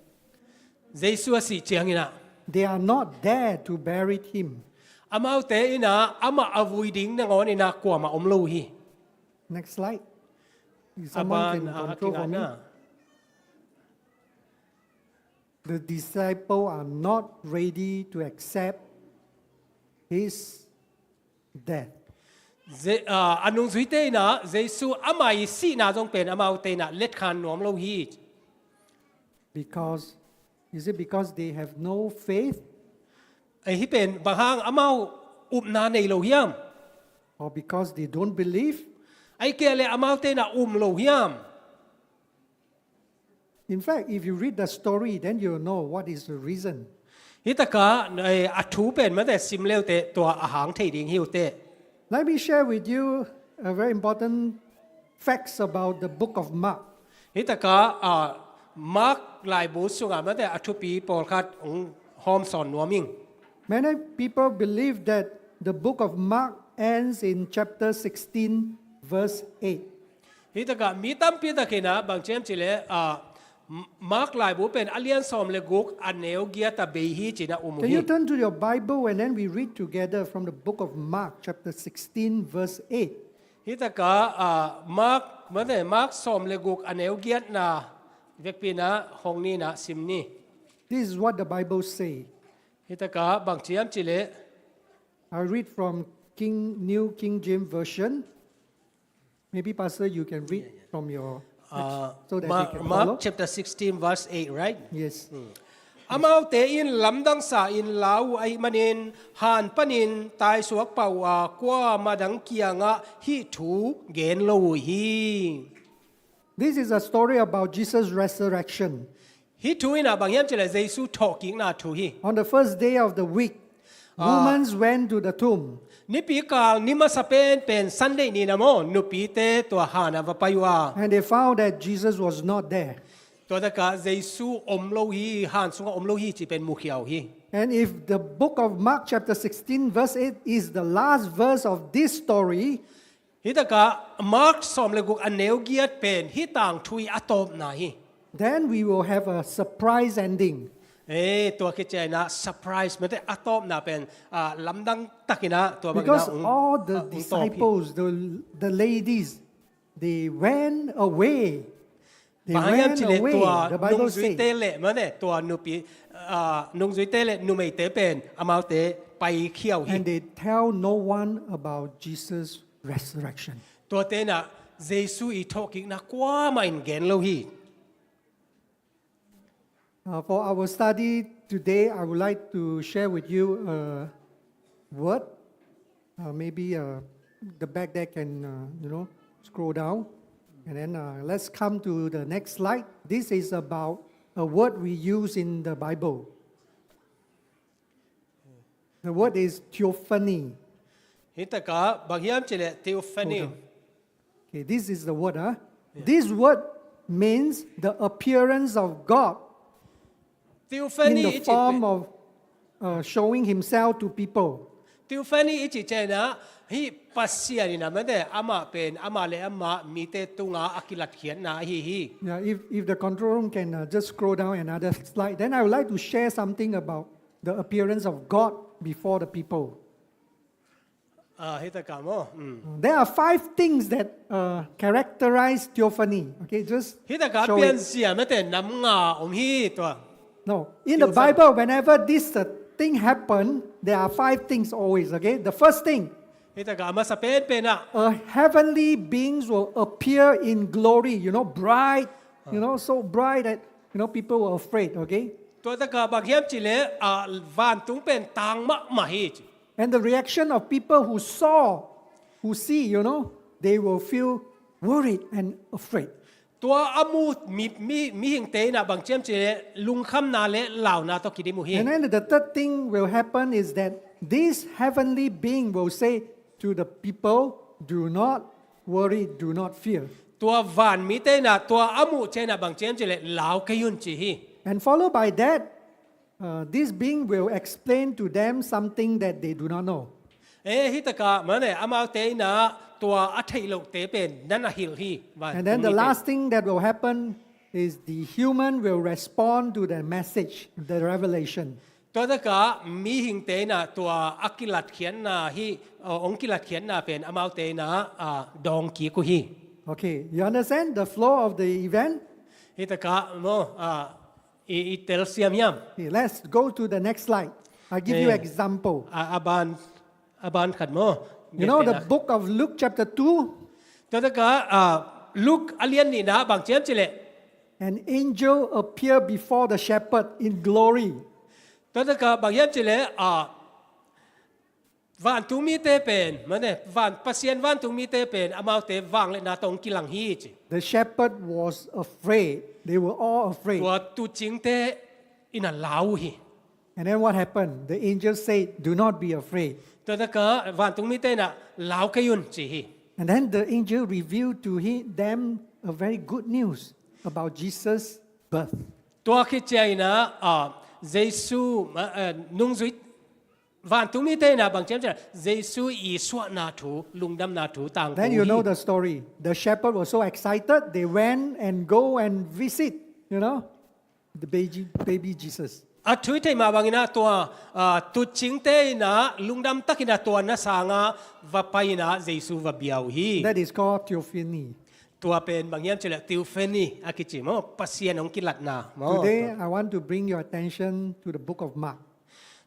Jesu a sih ciangin ah, they are not there to bury him. Amaute in ah amah a vui ding nangawn in ah kuamah om lo uh hi. Next slide. If someone can control for me. A ban, ah, a kingah na. The disciple are not ready to accept his death. Je-, ah, a nungzuite in ah Jesu ama i sihna zong pen amaute in ah letkhan nuam lo uh hi. Because, is it because they have no faith? Ahi pen bang hang amau upna nei lo hiam? Or because they don't believe? Ahih kei leh amaute in ah um lo hiam? In fact, if you read the story, then you'll know what is the reason. Hih takah, eh, a thu pen mate sim le uh teh tua a hang thei ding hi uh teh. Let me share with you a very important facts about the book of Mark. Hih takah, ah, Mark laibu sungah mate a thupi pawlkhat hong hawmsawn nuam ing. Many people believe that the book of Mark ends in chapter sixteen, verse eight. Hih takah mi tampi tak in ah bang ci hiam cih leh, ah, M-, Mark laibu pen a lian sawm le guk a neu giat ah bei hi ci-in ah um uh hi. Can you turn to your Bible and then we read together from the book of Mark, chapter sixteen, verse eight? Hih takah, ah, Mark Mate, Mark sawm le guk a neu giatna vekpi-in ah hong ni-in ah sim ni. This is what the Bible say. Hi takah bang ci hiam cih leh, I read from King, New King James Version. Maybe, Pastor, you can read from your, uh, so that they Mark, can Mark follow. Chapter sixteen, verse eight, right? Yes. Amaute in lamdang sa-in lau uh ahih manin, han panin taisuak pah uh a, kuamah dang kiangah hih thu gen lo uh hi. This is a story about Jesus' resurrection. Hih thu in ah bang hiam cih leh Jesu thawhkikna thu hi. On the first day of the week, ah, women went to the tomb. Nipi kal ni masa penpen Sunday ni-in ah maw, nupite tua han ah va pai uh a. And they found that Jesus was not there. Tua takah Jesu om lo hi, han sungah om lo hi cih pen mukhia uh hi. And if the book of Mark chapter sixteen verse eight is the last verse of this story, Hi takah Mark sawm le guk a neu giat pen hih tangthu ii a tawpna hi. Then we will have a surprise ending. Eh, tua khit ciangin ah surprise, mate, a tawpna pen, ah, lamdang takin ah tua bangin ah, because all the, ah, disciples, the, the ladies, they went away. They went away, the Bible says. Bang hang hiam cih leh tua nungzuite le, mate, tua nupi, ah, nungzuite le numeite pen amaute paikhia uh hi. And they tell no one about Jesus' resurrection. Tuate in ah Jesu ii thawhkikna kuamah in gen lo hi. Uh, for our study today, I would like to share with you a word. Uh, maybe, uh, the back there can, uh, you know, scroll down. And then, uh, let's come to the next slide. This is about a word we use in the Bible. The word is theophany. Hi takah bang hiam cih leh theophany. Hold on. Okay, this is the word, ah. Yeah. This word means the appearance of God in the form of, uh, showing himself to people. Theophany i cih ciangin ah, hih Pasian in ah, mate, amah pen, amah le amah mite tungah a kilatkhiatna ahi hi. Yeah, if, if the control room can, uh, just scroll down another slide, then I would like to share something about the appearance of God before the people. Ah, hi takah maw. Mm. There are five things that, uh, characterize theophany. Okay, just show it. Hi takah pianzia, mate, nam nga om hi tua. No, in the Bible, whenever this, uh, thing happen, there are five things always, okay? The first thing, hi takah a masa penpen ah, a heavenly beings will appear in glory, you know, bright, you know, so bright that, you know, people were afraid, okay? Tua takah bang hiam cih leh, ah, vantung pen tang mahmah hi ci. And the reaction of people who saw, who see, you know, they will feel worried and afraid. Tua a mu mi, mi, mihingte in ah bang ci hiam cih leh lungkhamna le launa tawh kidim uh hi. And then the third thing will happen is that these heavenly being will say to the people, "Do not worry, do not fear." Tua van mite in ah tua a muh ciangin ah bang ci hiam cih leh lau kei un ci hi. And followed by that, uh, this being will explain to them something that they do not know. Eh, hi takah, mane, amaute in ah tua a theih lohte pen na na hilh hi. And then the last thing that will happen is the human will respond to the message, the revelation. Tua takah mihingte in ah tua a kilatkhiatna hi, uh, hong kilatkhiatna pen amaute in ah, uh, dawng kik uh hi. Okay, you understand the flow of the event? Hi takah maw, uh, I, i telsiam hiam? Okay, let's go to the next slide. I give you example. A, a ban, a ban khat maw. You know the book of Luke chapter two? Tua takah, ah, Luke a lian nihna bang ci hiam cih leh, an angel appear before the shepherd in glory. Tua takah bang hiam cih leh, ah, vantung mite pen, mane, van, Pasian vantung mite pen amaute vangliatna tawh hong kilang hi ci. The shepherd was afraid. They were all afraid. Tua tuucingte in ah lau uh hi. And then what happened? The angel said, "Do not be afraid." Tua takah vantung mite in ah lau kei un ci hi. And then the angel revealed to he, them a very good news about Jesus' birth. Tua khit ciangin ah, ah, Jesu, ah, ah, nungzui, vantung mite in ah bang ci hiam cih leh Jesu ii suahna thu, lungdamna thu tangko hi. Then you know the story. The shepherd was so excited, they went and go and visit, you know, the baby, baby Jesus. A thu i theih mah bangin ah tua, ah, tuucingte in ah lungdam takin ah tua na sangah va pai in ah Jesu va bia uh hi. That is called theophany. Tua pen bang hiam cih leh theophany a kici maw, Pasian hong kilatna maw. Today, I want to bring your attention to the book of Mark.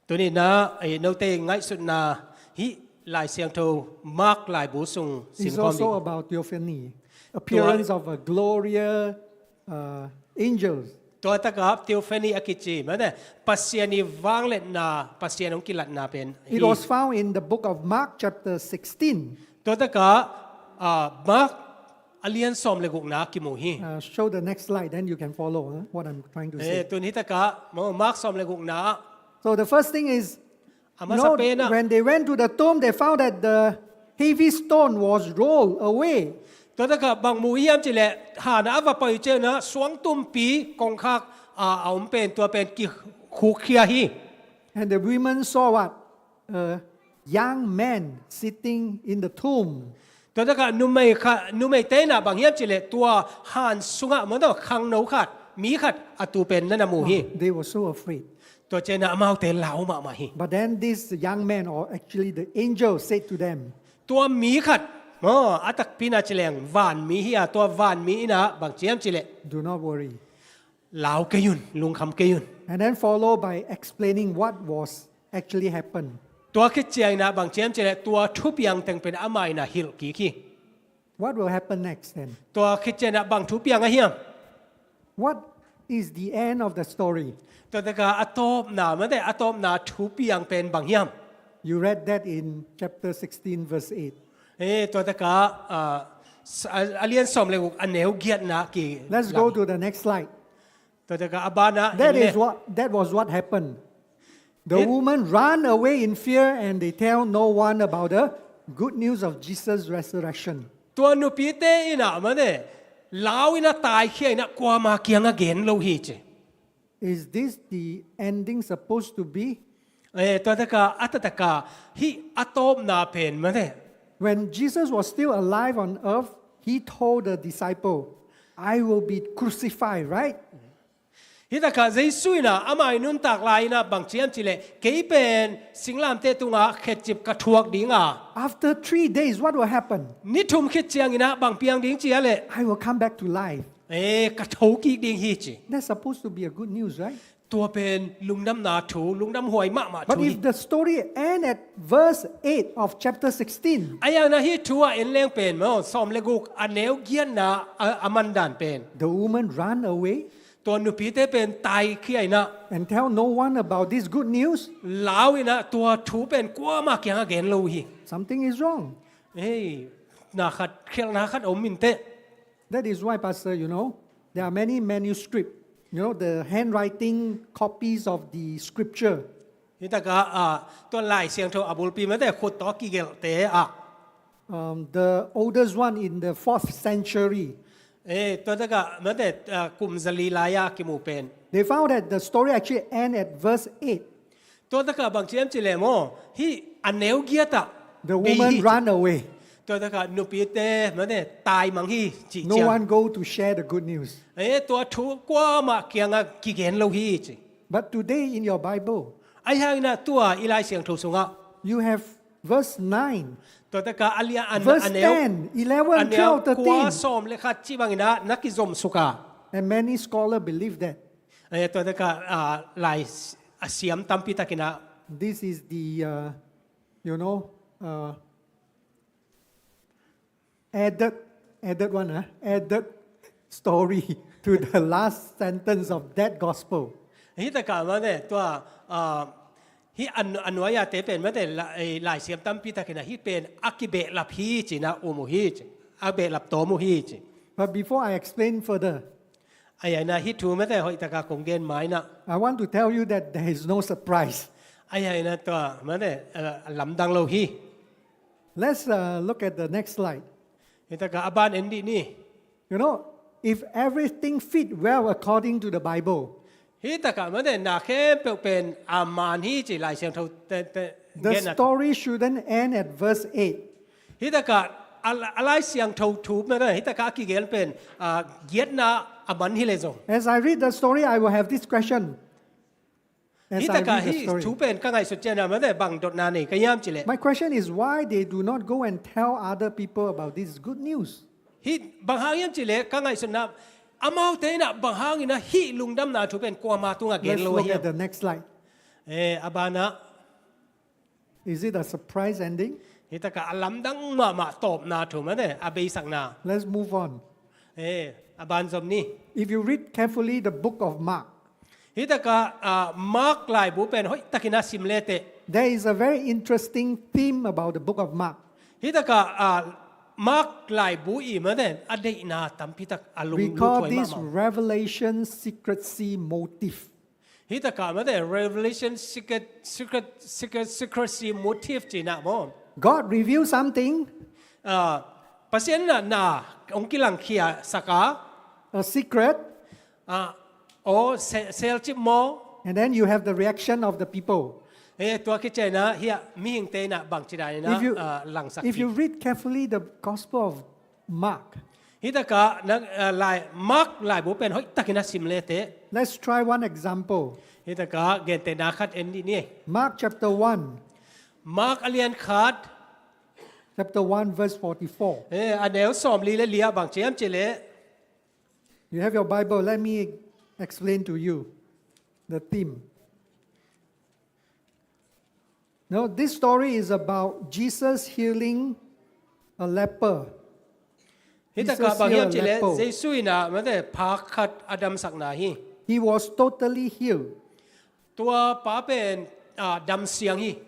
Tuni-in ah, eh, note ngaihsutna hih Lai Siangtho Mark laibu sung It's simkhawm also ding. About theophany, appearance of a glorious uh, angels. Tua takah theophany a kici maw, Pasian i vangliatna, Pasian hong kilatna pen. It was found in the book of Mark, chapter sixteen. Tua takah, ah, Mark a lian sawm le gukna kimu hi. Uh, show the next slide, then you can follow huh, what I'm trying to Eh, say. tun hih takah maw, Mark sawm le gukna. So the first thing is, A you masa know, pen ah, when they went to the tomb, they found that the heavy stone was rolled away. tua takah bang mu hiam cih leh, han a va pai ciangin ah suangtumpi kongkhak a, a om pen, tua pen kikhukkhia hi. And the women saw what? A young man sitting in the tomb. Tua takah numei kha, numeite in ah bang hiam cih leh, tua han sungah maw, khangno khat, mi khat a tu pen na na mu hi. They were so afraid. Tua ciangin ah amaute lau mahmah hi. But then this young man, or actually the angel, said to them, Tua mi khat maw, a takpi in ah ci leng vanmi hi a, tua vanmi in ah bang ci hiam cih leh, "Do not worry." Lau kei un, lungkham kei un. And then follow by explaining what was actually happened. Tua khit ciangin ah bang ci hiam cih leh, tua thupiang teng pen amah in ah hilh kik hi. What will happen next then? Tua khit ciangin ah bang thupiang a hiam? What is the end of the story? Tua takah a tawpna, maw, a tawpna thupiang pen bang hiam? You read that in chapter sixteen, verse eight. Eh, tua takah, ah, s-, a, a lian sawm le guk a neu giatna ki. Let's go to the next slide. Tua takah a banah That en le. is what that was what happened. The It- woman ran away in fear and they tell no one about the good news of Jesus' resurrection. Tua nupite in ah, maw, lau in ah taikhia in ah kuamah kiangah gen lo hi ci. Is this the ending supposed to be? Eh, tua takah, a takah, hih a tawpna pen, maw. When Jesus was still alive on earth, he told the disciple, "I will be crucified," right? Hih takah Jesu in ah, amah i nuntak lai in ah bang ci hiam cih leh, kei pen singlamteh tungah khetcip ka thuak ding a. After three days, what will happen? Ni thum khit ciangin ah bang piang ding ci a leh. "I will come back to life." Eh, ka tho kik ding hi ci. That's supposed to be a good news, right? Tua pen lungdamna thu, lungdam huai mahmah But thu hi. If the story end at verse eight of chapter sixteen, A hang in ah hih thu a en leng pen maw, sawm le guk a neu giatna a, a mandan pen. The woman ran away Tua nupite pen taikhia in ah, and tell no one about this good news. Lau in ah tua thu pen kuamah kiangah gen lo hi. Something is wrong. Hei, na khat, khialhna khat om in teh. That is why, Pastor, you know, there are many manuscript, you know, the handwriting copies of the scripture. Hih takah, ah, tua Lai Siangtho a bulpi, maw, khut tawh kigelhte ah. Um, the oldest one in the fourth century. Eh, tua takah, maw, ah, kum zali lai-a kimu pen. They found that the story actually end at verse eight. Tua takah bang ci hiam cih leh maw, hih a neu giat ah. The Bei woman hi. Ran away. Tua takah nupite, maw, tai mang hi ci ciang. No one go to share the good news. Eh, tua thu kuamah kiangah kigen lo hi ci. But today in your Bible, A hang in ah tua i Lai Siangtho sungah. You have verse nine. Tua takah a lian a, Verse a neu, ten, eleven, a neu twelve, kua, thirteen. Sawm le khat ci bangin ah na kizom suk a. And many scholars believe that. Eh, tua takah, ah, lai s-, a siam tampi takin ah. This is the, uh, you know, uh, added, added one, uh, added story to the last sentence of that gospel. Hih takah, maw, tua, ah, hih a nu-, a nuai-ate pen, maw, la-, eh, lai siam tampi takin ah hih pen a kibehlap hi ci-in ah um uh hi ci. A behlap tawm uh hi ci. But before I explain further, A hang in ah hih thu, maw, hoih takah kong gen ma-in ah. I want to tell you that there is no surprise. A hang in ah tua, maw, eh, lamdang lo hi. Let's, uh, look at the next slide. Hih takah a ban en dih ni. You know, if everything fit well according to the Bible, Hih takah, maw, na khempeuh pen a man hi ci, Lai Siangtho te, te, the gen ah. Story shouldn't end at verse eight. Hih takah a, a Lai Siangtho thu, maw, hih takah a kigen pen, ah, giatna a man hi leh zong. As I read the story, I will have this question. As Hih I takah read the hih story. Thu pen ka ngaihsut ciangin ah, maw, bang dotna nei ka hiam cih leh. My question is, why they do not go and tell other people about this good news? Hih bang hang hiam cih leh ka ngaihsutna, amaute in ah bang hangin ah hih lungdamna thu pen kuama tungah gen lo ahi hiam? Let's look at the next slide. Eh, a banah. Is it a surprise ending? Hih takah a lamdang mahmah tawpna thu mah te, a beisakna. Let's move on. Eh, a ban zom ni. If you read carefully the book of Mark, hih takah, ah, Mark laibu pen hoihtakin a sim leteh. There is a very interesting theme about the book of Mark. Hih takah, ah, Mark laibu i mah te, a deihna tampi tak a lung. We call this revelation secrecy motive. Hih takah mah te, revelation secret, secret, secret, secrecy motive cihna maw. God reveal something. Ah, Pasian in ah na hong kilangkhia sak a. A secret. Ah, aw, se-, selcip maw. And then you have the reaction of the people. Eh, tua khit ciangin ah, hiah mihingte in ah bangci dan in ah, if you, ah, langsak hi. If you read carefully the Gospel of Mark. Hih takah na, ah, lai, Mark laibu pen hoihtakin a sim leteh. Let's try one example. Hih takah gentehna khat en dih ni. Mark chapter one. Mark a lian khat. Chapter one, verse forty-four. Eh, a neu sawmli le li ah bang ci hiam cih leh. You have your Bible. Let me explain to you the theme. No, this story is about Jesus healing a leper. Hih takah bang hiam cih leh, Jesus healed a leper. Jesu in ah mah te, pa khat a damsakna hi. He was totally healed. Tua pa pen, ah, damsiang hi.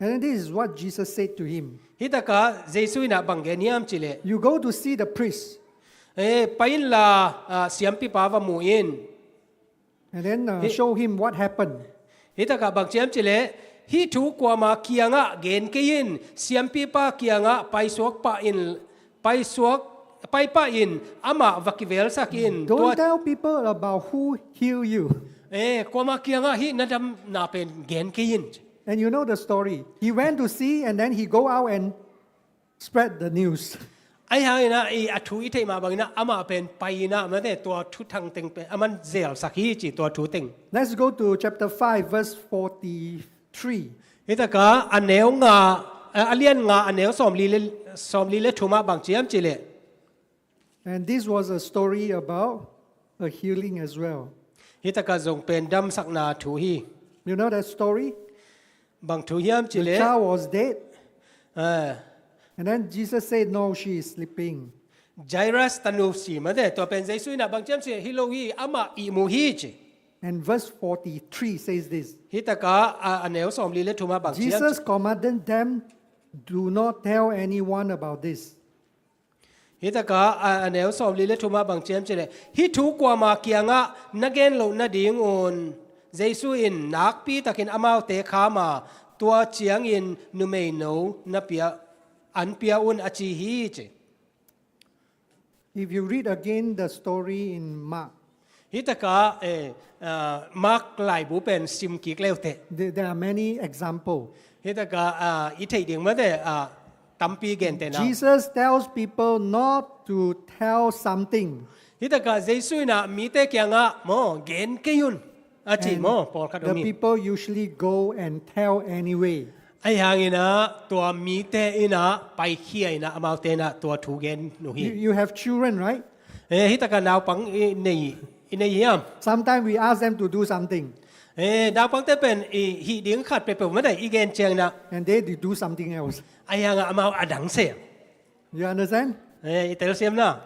And then this is what Jesus said to him. Hih takah Jesu in ah bang gen hiam cih leh. You go to see the priest. Eh, pai inla, ah, siampipa va mu in. And then, uh, show him what happened. Hih takah bang ci hiam cih leh, hih thu kuama kiangah gen kei in, siampipa kiangah paisuak pah in, paisuak, paipah in, amah va kivelsak in. Don't tell people about who heal you. Eh, kuama kiangah hih na damna pen gen kei in. And you know the story. He went to see and then he go out and spread the news. Ahi hangin ah, i a thu i theih mah bangin ah, amah pen pai in ah, mate, tua thuthang teng pen, aman zelsak hi ci tua thu teng. Let's go to chapter five, verse forty-three. Hih takah a neu nga, a, a lian nga a neu sawmli le, sawmli le thum ah bang ci hiam cih leh. And this was a story about a healing as well. Hih takah zong pen damsakna thu hi. You know that story? Bang thu hiam cih leh. The child was dead. Eh. And then Jesus said, "No, she is sleeping." Jairus tanu si mate, tua pen Jesu in ah bang ci hiam cih leh, "Hi lo hi, amah ihmu hi," ci. And verse forty-three says this. Hih takah a, a neu sawmli le thum ah bang ci hiam cih leh. Jesus commanded them, "Do not tell anyone about this." Hih takah a, a neu sawmli le thum ah bang ci hiam cih leh, hih thu kuama kiangah na gen loh nadingun Jesu in nakpi takin amaute kham a, tua ciangin numeino na pia, an pia un a ci hi ci. If you read again the story in Mark, Hih takah, eh, ah, Mark laibu pen sim kik leuteh. There, there are many examples. Hih takah, ah, i theih ding mate, ah, tampi gentehna. Jesus tells people not to tell something. Hih takah Jesu in ah mite kiangah maw, gen kei un a ci maw, pawlkhat om hi. And the people usually go and tell anyway. Ahi hangin ah tua mite in ah paikhia in ah amaute in ah tua thu gen uh hi. You, you have children, right? Eh, hih takah naupang i nei, i nei hiam? Sometimes we ask them to do something. Eh, naupangte pen i hih ding khat peuhpeuh mate i gen ciangin ah. And they, they do something else. Ahi hangah amau a dang se. You understand? Eh, i telsiam na.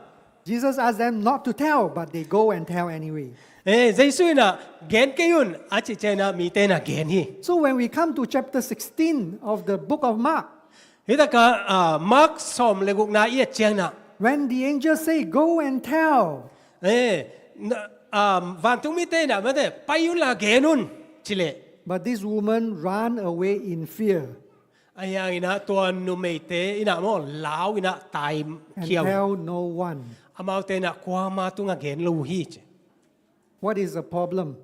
Jesus asked them not to tell, but they go and tell anyway. Eh, Jesu in ah gen kei un a cih ciangin ah mite in ah gen hi. So when we come to chapter sixteen of the book of Mark, Hih takah, ah, Mark sawm le gukna i et ciangin ah. When the angel say, "Go and tell." Eh, na, ah, vantung mite in ah mate, pai unla gen un, ci leh. But this woman ran away in fear. Ahi hangin ah tua numeite in ah maw, lau in ah tai khiau. And tell no one. Amaute in ah kuama tungah gen lo uh hi ci. What is the problem?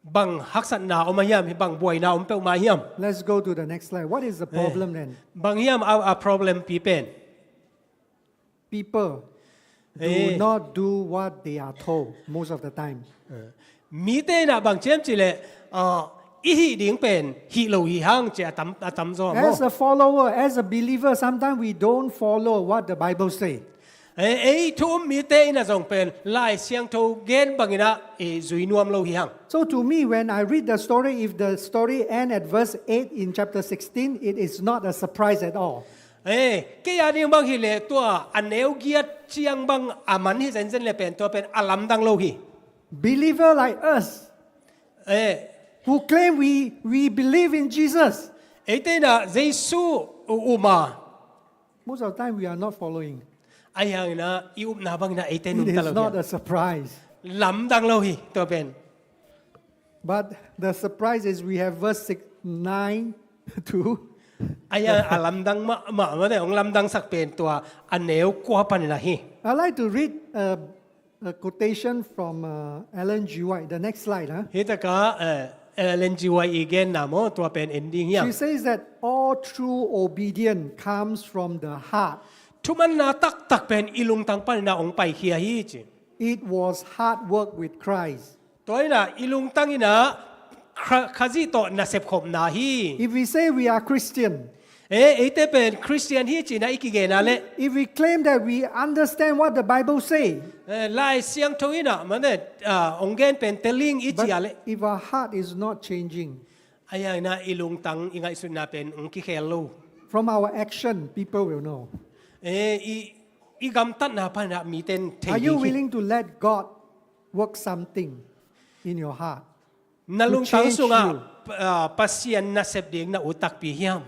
Bang haksatna om a hiam, bang buaina om peuhmah hiam? Let's go to the next slide. What is the problem then? Bang hiam a, a problem pi pen? People do not do what they are told most of the time. Eh, mite in ah bang ci hiam cih leh, ah, i hih ding pen hih lo hi hang ci a tam, a tamzaw maw. As a follower, as a believer, sometimes we don't follow what the Bible say. Eh, ei thu um mite in ah zong pen Lai Siangtho gen bangin ah i zui nuam lo hi hang. So to me, when I read the story, if the story end at verse eight in chapter sixteen, it is not a surprise at all. Eh, kei a ding bang hi leh tua a neu giat ciang bang a man hi zenzen leh pen tua pen a lamdang lo hi. Believer like us, eh, who claim we, we believe in Jesus, eite in ah Jesu um a, most of the time we are not following. Ahi hangin ah i upna bangin ah eite nungta lo hi. It is not a surprise. Lamdang lo hi tua pen. But the surprise is we have verse six, nine too. Ahi hangin a lamdang mahmah mah ne, hong lamdangsak pen tua a neu kua panin ahi. I'd like to read a, a quotation from uh, Ellen G. White. The next slide. Huh? Hi taka, eh, Ellen G. White i genna maw, tua pen en ding hiam. She says that all true obedience comes from the heart. Thumanna taktak pen i lungtang panin ah hong paikhia hi ci. It was hard work with Christ. Tua in ah i lungtang in ah Kha-, Khazih tawh nasep khopna hi. If we say we are Christian, eh, eite pen Christian hi ci-in ah i kigen a leh, if we claim that we understand what the Bible say, eh, Lai Siangtho in ah mane, ah, hong gen pen tel ing i ci a leh, but if our heart is not changing, ahi hangin ah i lungtang i ngaihsutna pen hong kikhel lo. From our action, people will know. Eh, i, i gamtatna panin ah mite in thei ding hi. Are you willing to let God work something in your heart? Na lungtang sungah, ah, Pasian nasep ding na ut takpi hiam?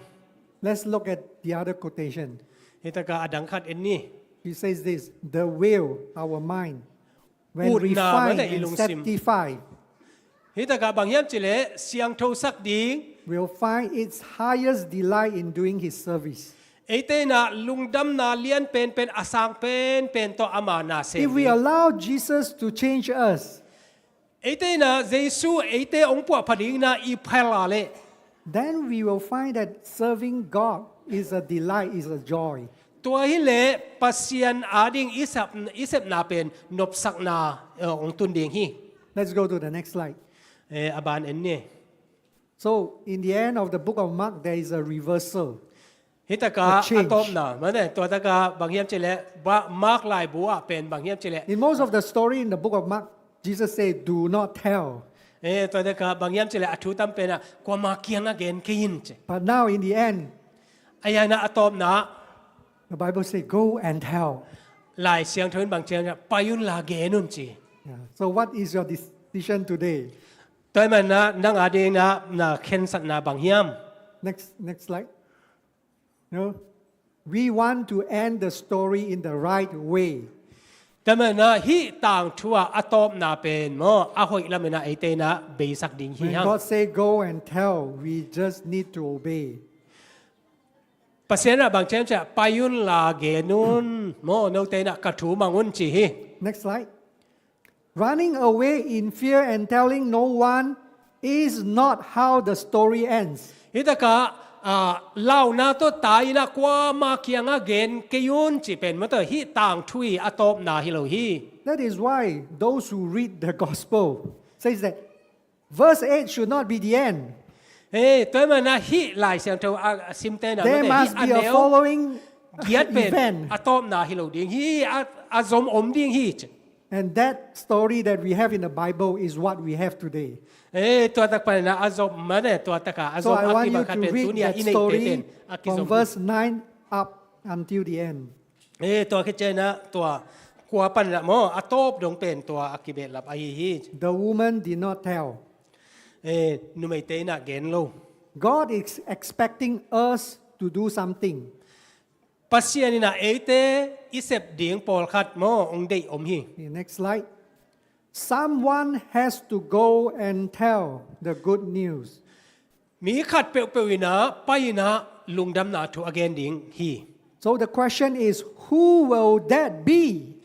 Let's look at the other quotation. Hi taka a dang khat en ni. He says this, the will, our mind, when refined and sanctified. Hi taka bang hiam ci leh siangthosak ding. Will find its highest delight in doing his service. Eite in ah lungdamna lian penpen a sang penpen tawh ama nasem ding. If we allow Jesus to change us, eite in ah Jesu eite hong puahpha dingin ah i phel a leh, then we will find that serving God is a delight, is a joy. Tua hi leh Pasian a ding i sep, i sepna pen nopsakna, eh, hong tun ding hi. Let's go to the next slide. Eh, a ban en ni. So, in the end of the book of Mark, there is a reversal. Hi taka a tawpna, mane, tua taka bang hiam ci leh, Mark laibu ah pen bang hiam ci leh. In most of the story in the book of Mark, Jesus said, do not tell. Eh, tua taka bang hiam ci leh, a thu tam pen ah, kuama kiangah gen kei in ci. But now in the end, ahi hangin ah a tawpna, the Bible says, go and tell. Lai Siangtho in bang ci hiam, pai un la gen un ci. Yeah. So what is your decision today? Tua ahih manin ah, nang a dingin ah, na khensatna bang hiam? Next, next slide. No? We want to end the story in the right way. Tua ahih manin ah, hih tangthu ah a tawpna pen maw, a hoih lamin ah eite in ah beisak ding hi hang. When God say go and tell, we just need to obey. Pasian in ah bang ci hiam ci leh, pai un la gen un, maw, note in ah ka thu mang un ci hi. Next slide. Running away in fear and telling no one is not how the story ends. Hi taka, ah, launa tawh tai in ah kuama kiangah gen kei un ci pen maw, tua hih tangthu a tawpna hi lo hi. That is why those who read the gospel says that verse eight should not be the end. Hey, tua ahih manin ah hih Lai Siangtho a, a simte in ah, there must be a following event. Giat pen a tawpna hi lo ding hi, a, a zom om ding hi ci. And that story that we have in the Bible is what we have today. Eh, tua tak panin ah a zom mane, tua tak a a zom a kibang khat pen tuni a i neihte pen a kizom. So I want you to read that story from verse nine up until the end. Eh, tua khit ciangin ah, tua kua panin ah maw, a tawp dong pen tua a kibehlap ahi hi. The woman did not tell. Eh, numeite in ah gen lo. God is expecting us to do something. Pasian in ah eite i sep ding pawlkhat maw, hong deih om hi. Okay, next slide. Someone has to go and tell the good news. Mi khat peuhpeuh in ah pai in ah lungdamna thu a gen ding hi. So the question is, who will that be?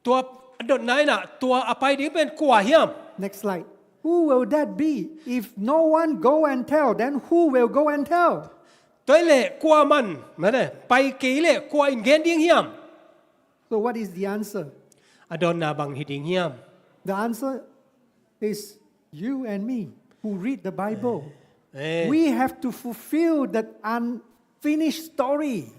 Tua a dotna in ah, tua a pai ding pen kua hiam? Next slide. Who will that be? If no one go and tell, then who will go and tell? Tua hi leh kua man, mane, pai kei leh kua in gen ding hiam? So what is the answer? A dawnna bang hi ding hiam? The answer is you and me who read the Bible. Eh. We have to fulfill that unfinished story.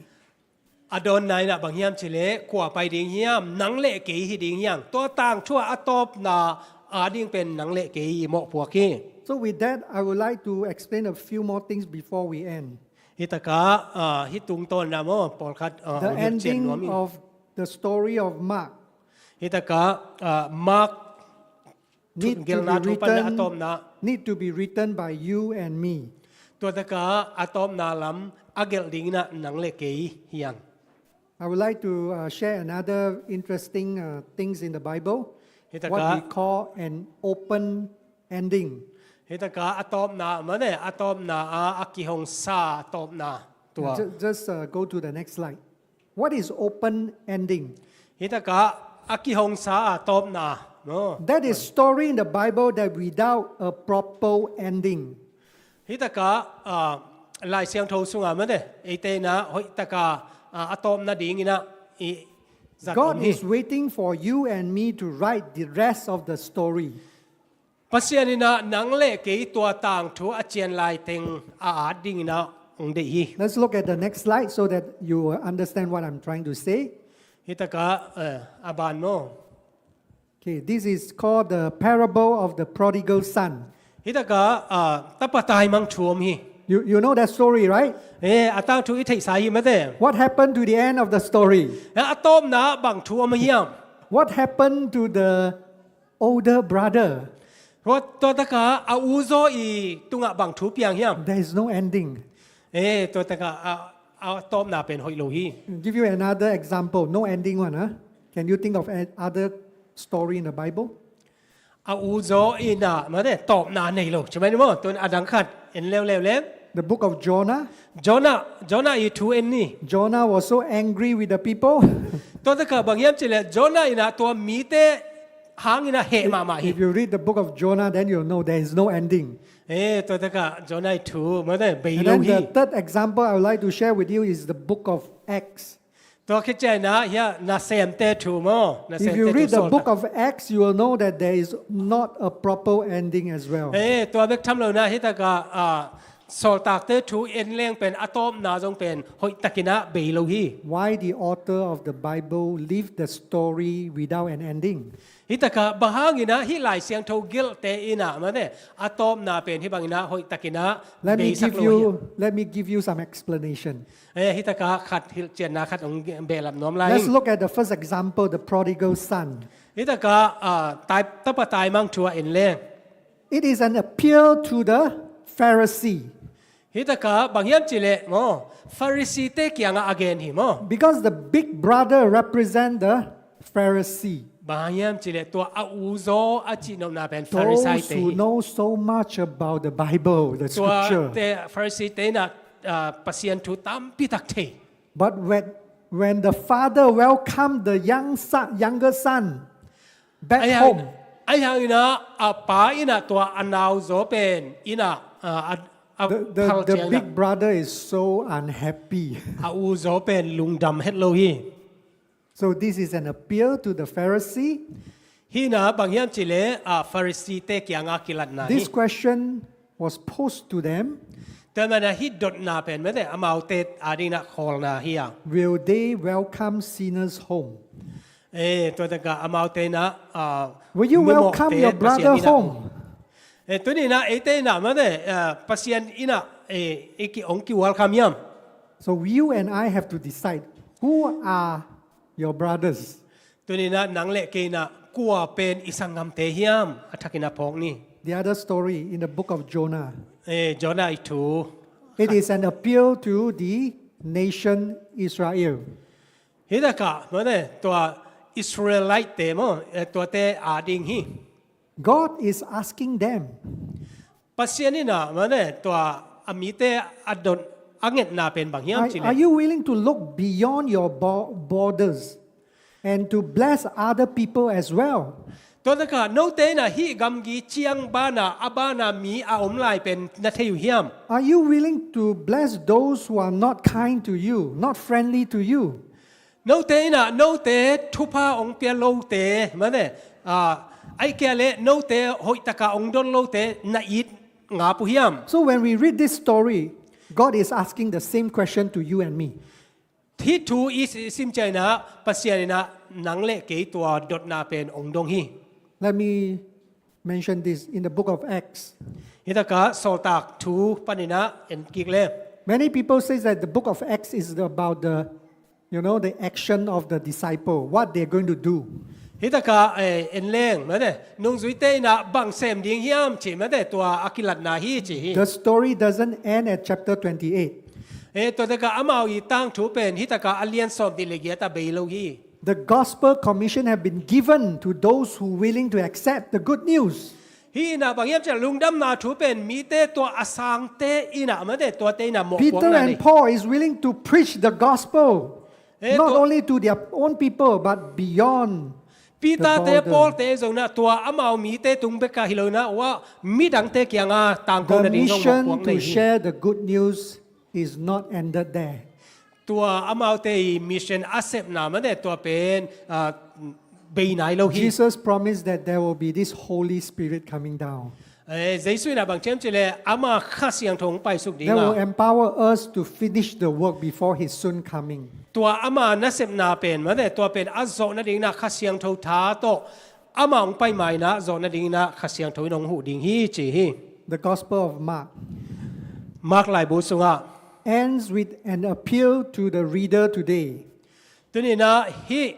A dawnna in ah bang hiam cih leh kua pai ding hiam? Nang le kei hi ding hi hang. Tua tangthu a tawpna a ding pen nang le kei i mawhpuak hi. So with that, I would like to explain a few more things before we end. Hi takah, ah, hih tungtawn ah maw pawlkhat, ah, hong hilhcian nuam ing. The ending of the story of Mark. Hi takah, ah, Mark gelhna thu pan a tawpna need to be written by you and me. Tua takah a tawpna lam a gelh ding in ah nang le kei hi hang. I would like to, uh, share another interesting, uh, things in the Bible. Hi takah, what we call an open ending. Hi takah a tawpna, mane, a tawpna a, a kihongsa a tawpna tua. Ju-, just, uh, go to the next slide. What is open ending? Hi takah a kihongsa a tawpna maw. That is story in the Bible that without a proper ending. Hi takah, ah, Lai Siangtho sungah mane, eite in ah hoih takah, ah, a tawpna ding in ah i zat om hi. God is waiting for you and me to write the rest of the story. Pasian in ah nang le kei tua tangthu a cian lai teng a at ding in ah hong deih hi. Let's look at the next slide so that you understand what I'm trying to say. Hi takah, eh, a ban maw. Okay, this is called the parable of the prodigal son. Hi takah, ah, tapa taimang thu om hi. You, you know that story, right? Eh, a tangthu i theihsa hi mate. What happened to the end of the story? Eh, a tawpna bang thu om hiam? What happened to the older brother? Tua, tua takah a uzaw i tungah bang thu piang hiam? There is no ending. Eh, tua takah a, a tawpna pen hoih lo hi. Give you another example, no ending one, huh? Can you think of a-, other story in the Bible? A uzaw in ah mate tawpna nei lo. Ci mai ni maw, tun a dang khat en leuleu leng. The book of Jonah. Jonah, Jonah i thu en ni. Jonah was so angry with the people. Tua takah bang hiam cih leh Jonah in ah tua mite hang in ah heh mahmah hi. If you read the book of Jonah, then you'll know there is no ending. Eh, tua takah Jonah i thu mate bei lo hi. And then the third example I would like to share with you is the book of Acts. Tua khit ciang in ah hih Nasemte thu maw. If you read the book of Acts, you will know that there is not a proper ending as well. Eh, tua bek tham lo in ah hi takah, ah, Sawltakte thu en leng pen a tawpna zong pen hoih takin ah bei lo hi. Why the author of the Bible leave the story without an ending? Hi takah bang hangin ah hih Lai Siangtho gelhte in ah mate a tawpna pen hih bangin ah hoih takin ah beisak lo hi. Let me give you, let me give you some explanation. Eh, hi takah khat hilhcianna khat hong behlap nuam lai ing. Let's look at the first example, the prodigal son. Hi takah, ah, tai, tapa taimang thu ah en leng. It is an appeal to the Pharisee. Hi takah bang hiam cih leh maw, Pharisee-te kiangah a gen hi maw. Because the big brother represent the Pharisee. Bang hiam cih leh tua a uzaw a cihnopna pen Pharisee-te hi. Those who know so much about the Bible, the scripture. Tuate Pharisee-te in ah, ah, Pasian thu tampi tak thei. But when, when the father welcome the young son, younger son back home, ahi hangin ah a pa in ah tua a nauzaw pen in ah, ah, a, a phal ciangin ah, the, the, the big brother is so unhappy. A uzaw pen lungdam het lo hi. So this is an appeal to the Pharisee. Hih in ah bang hiam cih leh, ah, Pharisee-te kiangah kilatna hi. This question was posed to them. Tua manin ah hih dotna pen mate amaute a dingin ah khawlna hi a. Will they welcome sinners home? Eh, tua takah amaute in ah, ah, will you welcome your brother home? Eh, tuni in ah eite in ah mate, ah, Pasian in ah, eh, i ki, hong ki welcome hiam? So you and I have to decide who are your brothers. Tuni in ah nang le kei in ah kua pen i sanggamte hiam a thakin ah phawk ni. The other story in the book of Jonah. Eh, Jonah i thu. It is an appeal to the nation Israel. Hi takah mate tua Israelite-te maw, eh, tuate a ding hi. God is asking them, Pasian in ah mate tua a mite a dot a ngetna pen bang hiam cih leh, are you willing to look beyond your bo-, borders and to bless other people as well? Tua takah note in ah hih gamgi ciang banah a banah mi a om lai pen na thei uh hiam? Are you willing to bless those who are not kind to you, not friendly to you? Note in ah note thupha hong pia lote mate, ah, ahih kei leh note hoih takah hong don lote na it ngap uh hiam? So when we read this story, God is asking the same question to you and me. Hih thu i sim ciangin ah Pasian in ah nang le kei tua dotna pen hong dong hi. Let me mention this in the book of Acts. Hih takah Sawltak Thu panin ah en kik le. Many people say that the book of Acts is about the, you know, the action of the disciple, what they're going to do. Hih takah, eh, en leng, mate, nungzuite in ah bang sem ding hiam cih, mate, tua a kilatna hi cih hi. The story doesn't end at chapter twenty-eight. Eh, tua takah amau i tangthu pen hih takah a lian sawm nih le giat ah bei lo hi. The gospel commission have been given to those who willing to accept the good news. Hih in ah bang hiam cih leh lungdamna thu pen mite tua a sangte in ah, mate, tuate in ah mawhpuakna nei. Peter and Paul is willing to preach the gospel, eh, not only to their own people but beyond the border. Peter te, Paul te zong in ah tua amau mite tung bek ah hi lo in ah, ua midangte kiangah tangko nading zong mawhpuak nei hi. The mission to share the good news is not ended there. Tua amaute i mission a sepna, mate, tua pen, ah, bei nai lo hi. Jesus promised that there will be this Holy Spirit coming down. Eh, Jesu in ah bang ci hiam cih leh ama Kha Siangtho hong paisuk ding a, that will empower us to finish the work before his soon coming. Tua ama nasepna pen, mate, tua pen a zawh nading in ah Kha Siangtho tha tawh ama hong pai ma in ah zawh nading in ah Kha Siangtho in hong huh ding hi ci hi. The Gospel of Mark. Mark laibu sungah ends with an appeal to the reader today. Tuni in ah hih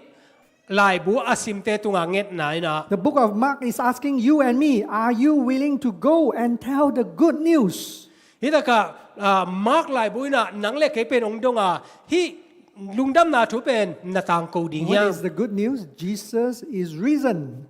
laibu a simte tungah ngetna in ah, the book of Mark is asking you and me, are you willing to go and tell the good news? Hih takah, ah, Mark laibu in ah nang le kei pen hong dong a, hih lungdamna thu pen na tangko ding hiam? What is the good news? Jesus is risen.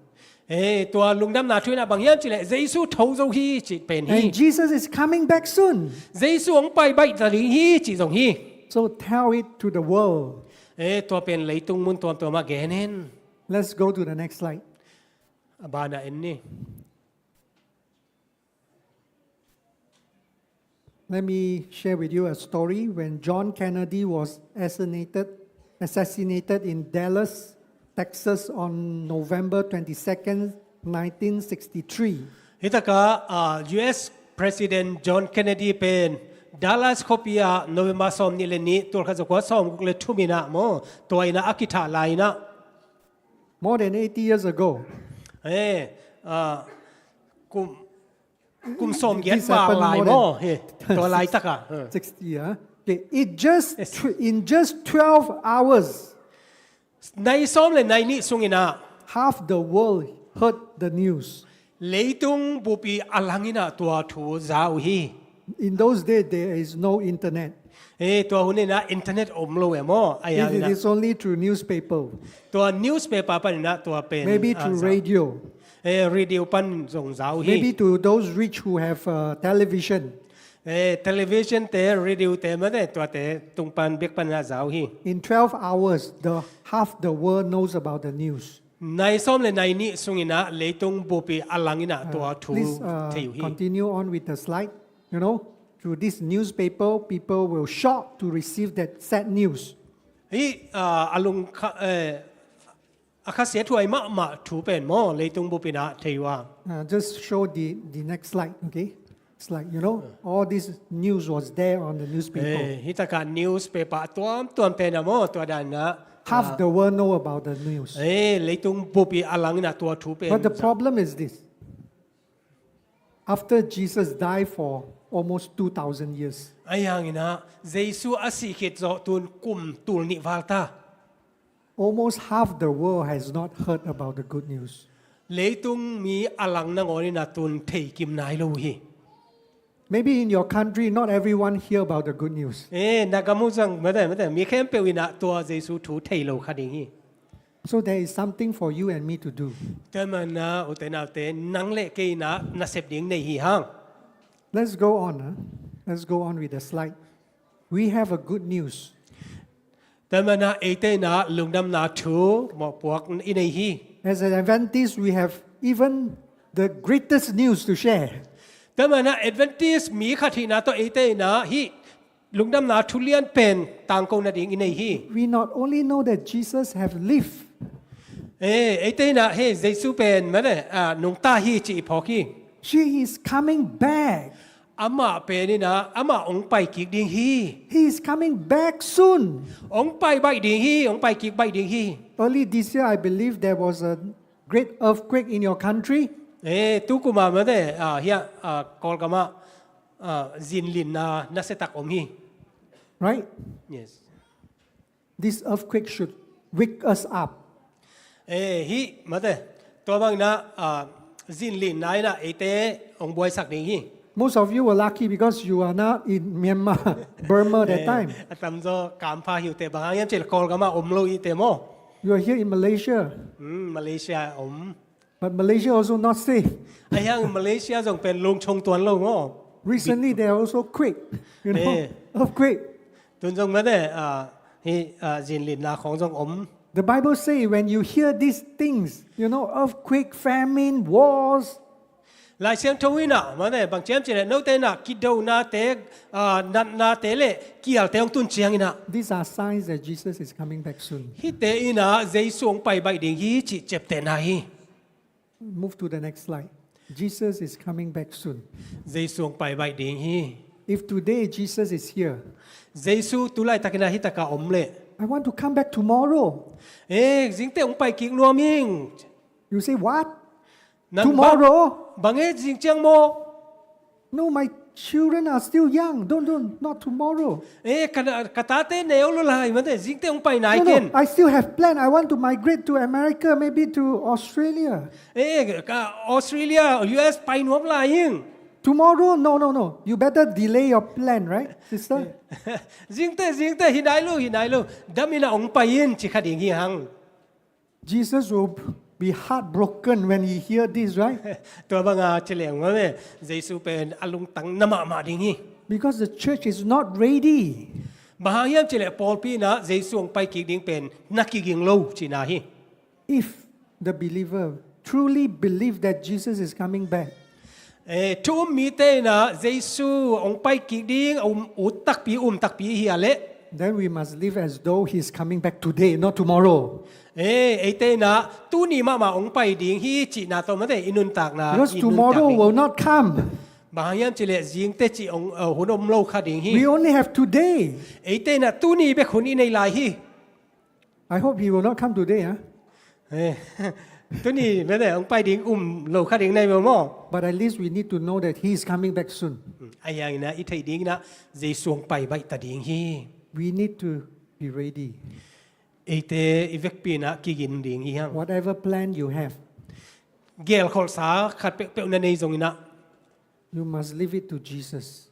Eh, tua lungdamna thu in ah bang hiam cih leh Jesu tho zo hi cih pen hi. And Jesus is coming back soon. Jesu hong pai baih ta ding hi cih zong hi. So tell it to the world. Eh, tua pen leitung mun tuamtuam ah gen in. Let's go to the next slide. A banah en ni. Let me share with you a story. When John Kennedy was assassinated, assassinated in Dallas, Texas on November twenty-second, nineteen sixty-three. Hih takah, ah, U S President John Kennedy pen Dallas khuapi ah November sawm nih le nih, tul khat za kua sawm guk le thum in ah maw, tua in ah a kithah lai in ah. More than eighty years ago. Eh, ah, kum, kum sawm giat val lai maw. Tua laitak ah. Sixty, ah. Okay, it just, in just twelve hours, nai sawm le nai nih sung in ah, half the world heard the news. Leitung bup i a lang in ah tua thu za uh hi. In those days, there is no internet. Eh, tua hun in ah internet om lo e maw. It is only through newspaper. Tua newspaper pan in ah tua pen, maybe through radio. Eh, radio pan zong za uh hi. Maybe to those rich who have, uh, television. Eh, television te, radio te, mate, tuate tung pan, bek pan in ah za uh hi. In twelve hours, the half the world knows about the news. Nai sawm le nai nih sung in ah leitung bup i a lang in ah tua thu thei uh hi. Please, uh, continue on with the slide. You know, through this newspaper, people will shock to receive that sad news. Hih, ah, a lungkha, eh, a khasiathuai mahmah thu pen maw, leitung bup in ah thei uh a. Uh, just show the, the next slide, okay? It's like, you know, all this news was there on the newspaper. Eh, hih takah newspaper tuamtuam pen ah maw, tua dan in ah, half the world know about the news. Eh, leitung bup i a lang in ah tua thu pen. But the problem is this. After Jesus died for almost two thousand years, ahi hangin ah Jesu a sih khit zawh tun kum tul nih val ta. Almost half the world has not heard about the good news. Leitung mi a lang nangawn in ah tun thei kim nai lo uh hi. Maybe in your country, not everyone hear about the good news. Eh, na gam uh zong, mate, mate, mi khempeuh in ah tua Jesu thu thei lo kha ding hi. So there is something for you and me to do. Tua manin ah, ute naute, nang le kei in ah nasep ding nei hi hang. Let's go on, ah. Let's go on with the slide. We have a good news. Tua manin ah eite in ah lungdamna thu mawhpuak i nei hi. As an Adventist, we have even the greatest news to share. Tua manin ah Adventist mi khat hihna tawh eite in ah hih lungdamna thu lian pen tangko nading i nei hi. We not only know that Jesus have lived, eh, eite in ah hih Jesu pen, mate, ah, nungta hi cih i phawk hi. He is coming back. Amah pen in ah, amah hong pai kik ding hi. He is coming back soon. Hong pai baih ding hi, hong pai kik baih ding hi. Early this year, I believe there was a great earthquake in your country, Eh, tu kum a mate, ah, hiah, ah, Kawlgam ah, ah, zinlinna nasiatak om hi. Right? Yes. This earthquake should wake us up. Eh, hih mate, tua bang in ah, ah, zinlinna in ah eite hong buaisak ding hi. Most of you were lucky because you are not in Myanmar, Burma that Eh, time. A tamzaw kampha hi uh teh, bang hang hiam cih leh Kawlgam ah om lo i teh maw. You are here in Malaysia. Hmm, Malaysia om. But Malaysia also not safe. Ahi hang Malaysia zong pen lungchong tuan lo maw. Recently, there are also quake, you know, Eh. Earthquake. Tun zong mate, ah, hih, ah, zinlinna khawng zong om. The Bible says when you hear these things, you know, earthquake, famine, wars, Lai Siangtho in ah mate, bang ci hiam cih leh note in ah kidonate, ah, natnate le kialte hong tun ciang in ah, these are signs that Jesus is coming back soon. hihte in ah Jesu hong pai baih ding hi cih ciaptehna hi. Move to the next slide. Jesus is coming back soon. Jesu hong pai baih ding hi. If today Jesus is here, Jesu tu laitak in ah hih tak ah om leh, I want to come back tomorrow. Eh, zingteh hong pai kik nuam ing. You say, "What? Nang Tomorrow?" Bang, bang e, zing ciang maw. "No, my children are still young. Don't, don't, not tomorrow." Eh, ka, ka tate neu lua lai mate, zingteh hong pai nai No, ken. No, I still have plan. I want to migrate to America, maybe to Australia. Eh, ka Australia, U S pai nuam lai ing. Tomorrow? No, no, no. You better delay your plan, right, sister? Zingteh, zingteh, hi nai lo, hi nai lo. Dam in ah hong pai in, ci kha ding hi hang. Jesus will be heartbroken when he hear this, right? Tua bang a ci leng mate, Jesu pen a lungtang na mahmah ding hi. Because the church is not ready. Bang hang hiam cih leh pawlpi in ah Jesu hong pai kik ding pen na kiging lo cihna hi. If the believer truly believe that Jesus is coming back, Eh, thu um mite in ah Jesu hong pai kik ding a um, ut takpi, um takpi hi a leh, then we must live as though he's coming back today, not tomorrow. Eh, eite in ah tuni mahmah hong pai ding hi cihna tawh mate i nuntakna. Because I tomorrow nuntak ding. Will not come. Bang hang hiam cih leh zingteh cih hong, uh, hun om lo kha ding hi. We only have today. Eite in ah tuni bek hun i nei lai hi. I hope he will not come today. Huh? Eh, tuni mate hong pai ding um lo kha ding nai maw. But at least we need to know that he is coming back soon. Ahi hang in ah i theih ding in ah Jesu hong pai baih ta ding hi. We need to be ready. Eite i vekpi in ah kigin ding hi hang. Whatever plan you have, Gelkholhsa khat peuhpeuh na nei zong in ah, you must leave it to Jesus.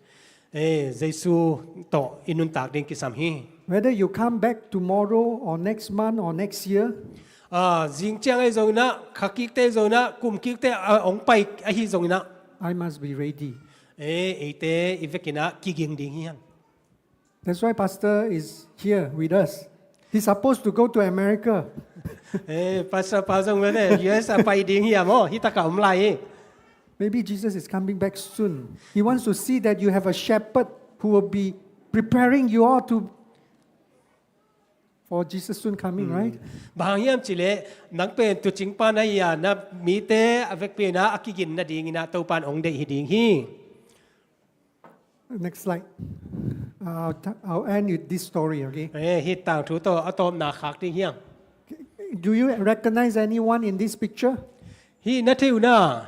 Eh, Jesu tawh i nuntak ding kisam hi. Whether you come back tomorrow or next month or next year, Ah, zing ciang ahi zong in ah, kha kik teh zong in ah, kum kik teh, ah, hong pai ahi zong in ah, I must be ready. eh, eite i vek in ah kiging ding hi hang. That's why Pastor is here with us. He's supposed to go to America. Eh, Pastor pa zong mate, U S a pai ding hi a maw, hih tak ah om lai hi. Maybe Jesus is coming back soon. He wants to see that you have a shepherd who will be preparing you all to for Jesus soon coming, right? Bang hang hiam cih leh nang pen tuucing pa na hi a, na mite a vekpi in ah a kigin nading in ah Topa in hong deih hi ding hi. Next slide. I'll, t- I'll end with this story, okay? Eh, hih tangthu tawh a tawpna khak ding hi hang. Do you recognize anyone in this picture? Hih na thei uh na.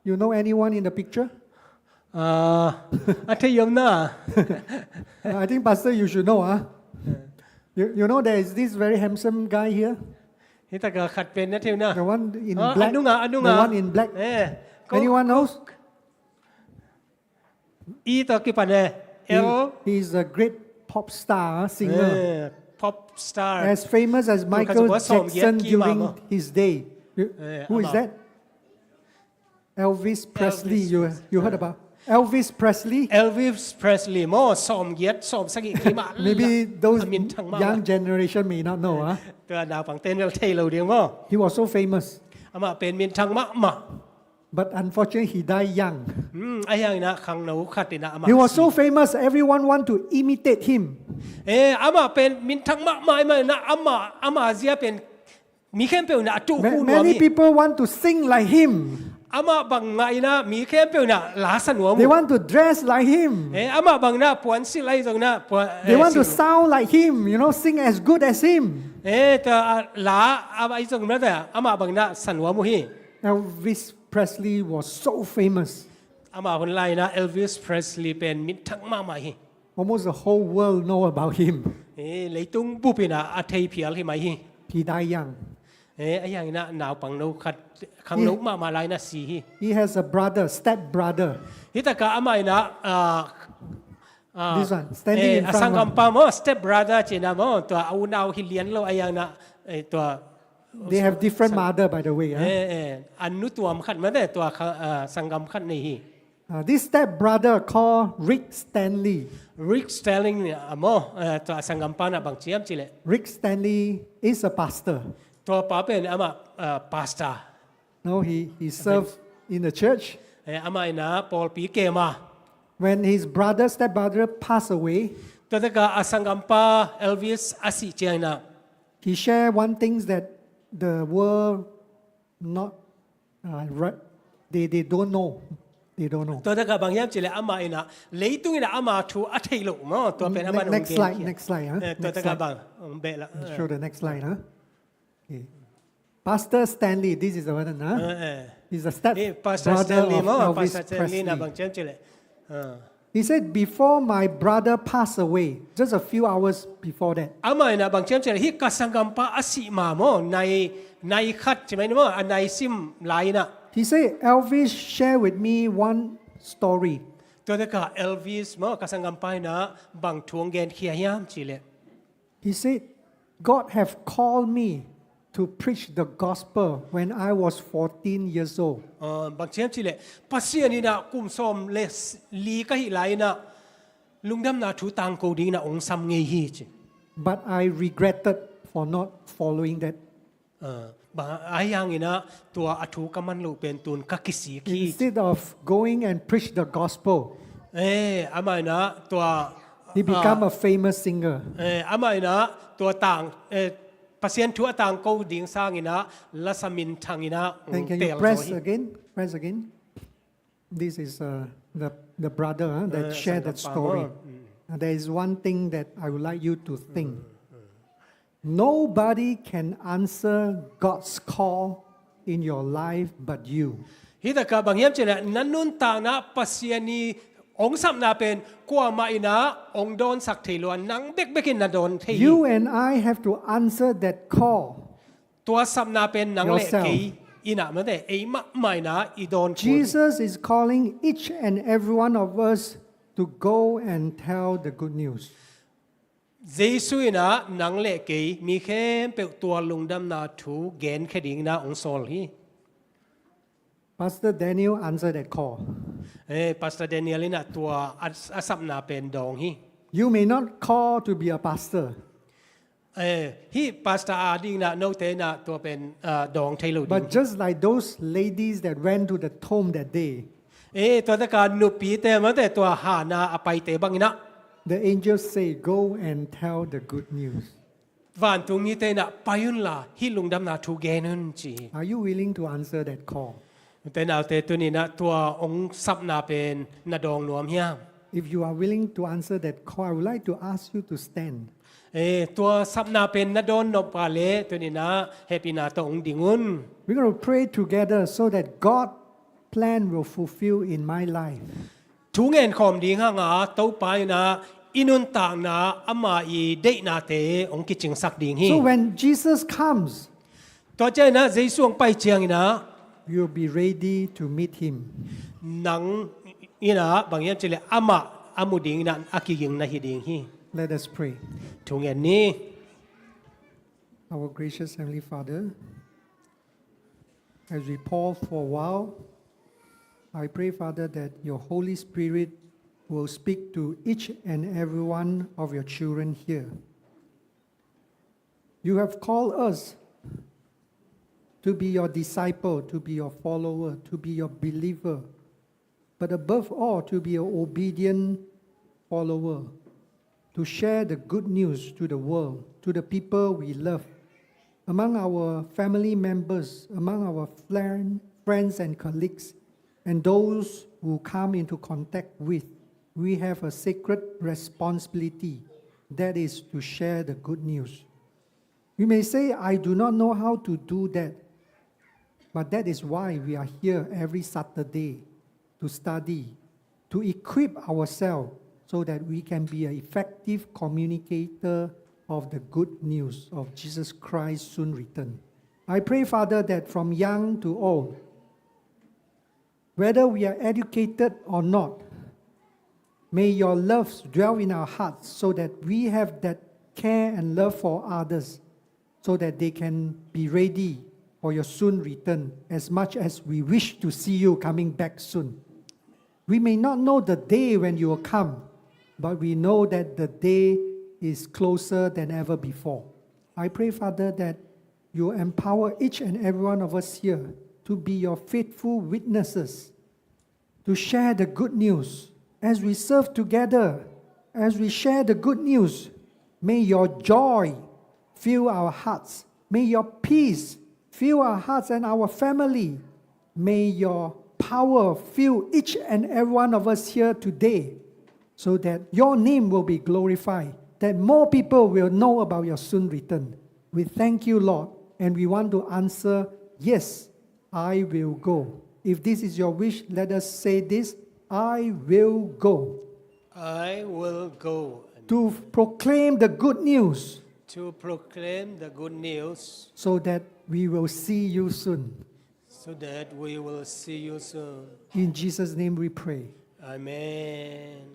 You know anyone in the picture? Ah, a thei om na. I think, Pastor, you should know. Huh? You, you know there is this very handsome guy here? Hih tak ah khat pen na thei uh na. The one in Ah, black. A nunga, a nunga. The one in black. Eh, ko- Anyone else? I tawh kipan eh. He, El. He is a great pop star, singer. Eh, pop star. As famous as Michael Bukan sebuah song, Jackson ya, kima during mo. His day. You- Eh, Who is ama. That? Elvis Presley. Elvis You, Presley. You heard about Elvis Presley? Elvis Presley maw, sawmgiat, sawmsagih kima. Maybe those A minthang mah. Young generation may not know. Huh? Tua naupang ten bel thei lo ding maw. He was so famous. Amah pen minthang mahmah. But unfortunately, he died young. Hmm, ahi hang in ah khangno khat in ah amah. He was so si. Famous, everyone want to imitate him. Eh, amah pen minthang mahmah, amah in ah, amah, amah zia pen mi khempeuh in ah a tuh Ma- hu nuam Many hi. People want to sing like him. Amah bang ngah inah mi khempeuh inah la sa nuam uh. They want to dress like him. Eh, amah bang inah puansilh ahi zong inah puan, eh, they want to sound like him, you know, sing as good as him. Eh, tua, ah, la, ah, ahi zong inah amah bang inah sa nuam uh hi. Elvis Presley was so famous. Amah hun lai inah Elvis Presley pen minthang mahmah hi. Almost the whole world know about him. Eh, leitung bup inah a thei phial hi mai hi. He died young. Eh, a hiang inah naupang no khat, khangno mahmah lai inah si hi. He has a brother, step brother. Hi takah amah inah, ah, ah, this one, standing in front, a sanggampa maw, step brother ci inah maw, tua a unau hi lian lo a hiang inah, eh, tua. They have different mother, by the way, ah. Eh, eh, a nu tuam khat mate, tua kha-, ah, sanggam khat nei hi. Uh, this step brother called Rick Stanley. Rick Stanley ni a maw, eh, tua a sanggampa na bang ciam cileh. Rick Stanley is a pastor. Tua pa pen amah, eh, pastor. No, he, he served in the church. Eh, amah inah pawlpi kema. When his brother, stepbrother passed away, tua takah a sanggampa Elvis a sih ciang inah, he shared one thing that the world not, uh, right, they, they don't know. They don't know. Tua takah bang hiam cileh amah inah leitung inah ama thu a thei lo maw. Tua pen amah ne-, next slide, next slide, huh? Eh, tua takah bang, um, beh la. Show the next slide, huh? Okay. Pastor Stanley, this is the one, huh? Eh, eh. He's the step brother of Elvis Presley. Eh, Pastor Stanley maw, Pastor Stanley na bang ciam cileh. Ah. He said, "Before my brother passed away, just a few hours before that." Amah inah bang ciam cileh, hih ka sanggampa a sih ma maw, nai, nai khat ci mai ni maw, a nai sim lai inah. He said, "Elvis shared with me one story." Tua takah Elvis maw, ka sanggampa inah bang thu hong genkhia hiam cileh. He said, "God have called me to preach the gospel when I was fourteen years old." Ah, bang ciam cileh, Pasian inah kum sawm le s-, li ka hih lai inah lungdamna thu tangko ding inah hong sam ngei hi ci. "But I regretted for not following that." Ah, bang a hiang inah tua a thu ka man loh pen tun ka kisik hi. Instead of going and preach the gospel, eh, amah inah tua, he become, ah, a famous singer. Eh, amah inah tua tang, eh, Pasian thu a tangko ding sang inah lasa minthang inah. And can you press again? Press again. This is, uh, the, the brother, uh, that shared that story. Uh, there is one thing that I would like you to think. Nobody can answer God's call in your life but you. Hih takah bang hiam cileh, na nuntakna Pasian i hong sapna pen kuamah inah hong dawnsak thei lo a, nang bekbek in na dawn thei hi. You and I have to answer that call. Tua sapna pen nang le kei inah mate, ei mahmah inah i dawn kul. Jesus is calling each and every one of us to go and tell the good news. Jesu inah nang le kei mi khempeuh tua lungdamna thu genkhia ding inah hong sawl hi. Pastor Daniel answered that call. Eh, Pastor Daniel inah tua a, a sapna pen dawng hi. You may not call to be a pastor. Eh, hih pastor a ding inah note inah tua pen, ah, dawng thei lo ding. But just like those ladies that went to the tomb that day, eh, tua takah nupite mate tua Hannah a paite bang inah, the angels say, "Go and tell the good news." Vantung mite inah pai unla hih lungdamna thu gen un ci hi. Are you willing to answer that call? Ute naute tuni inah tua hong sapna pen na dawng nuam hiam? If you are willing to answer that call, I would like to ask you to stand. Eh, tua sapna pen na dawn nop a le tuni inah hehpihna tawh hong ding un. We're gonna pray together so that God plan will fulfill in my life. Thu ngen khawm ding hanga Topa inah i nuntakna ama i deihnate hong kicingsak ding hi. So when Jesus comes, tua ciang inah Jesu hong pai ciang inah, you'll be ready to meet him. Nang inah bang hiam cileh amah a mu ding inah a kiging na hi ding hi. Let us pray. Thu ngen ni. Our gracious Heavenly Father, as we pause for a while, I pray, Father, that your Holy Spirit will speak to each and every one of your children here. You have called us to be your disciple, to be your follower, to be your believer, but above all, to be an obedient follower, to share the good news to the world, to the people we love, among our family members, among our friend, friends and colleagues, and those who come into contact with, we have a sacred responsibility, that is to share the good news. You may say, "I do not know how to do that," but that is why we are here every Saturday to study, to equip ourselves so that we can be an effective communicator of the good news of Jesus Christ's soon return. I pray, Father, that from young to old, whether we are educated or not, may your love dwell in our hearts so that we have that care and love for others, so that they can be ready for your soon return as much as we wish to see you coming back soon. We may not know the day when you will come, but we know that the day is closer than ever before. I pray, Father, that you empower each and every one of us here to be your faithful witnesses, to share the good news. As we serve together, as we share the good news, may your joy fill our hearts. May your peace fill our hearts and our family. May your power fill each and every one of us here today, so that your name will be glorified, that more people will know about your soon return. We thank you, Lord, and we want to answer, "Yes, I will go." If this is your wish, let us say this: "I will go." I will go. To proclaim the good news. To proclaim the good news. So that we will see you soon. So that we will see you soon. In Jesus' name we pray. Amen.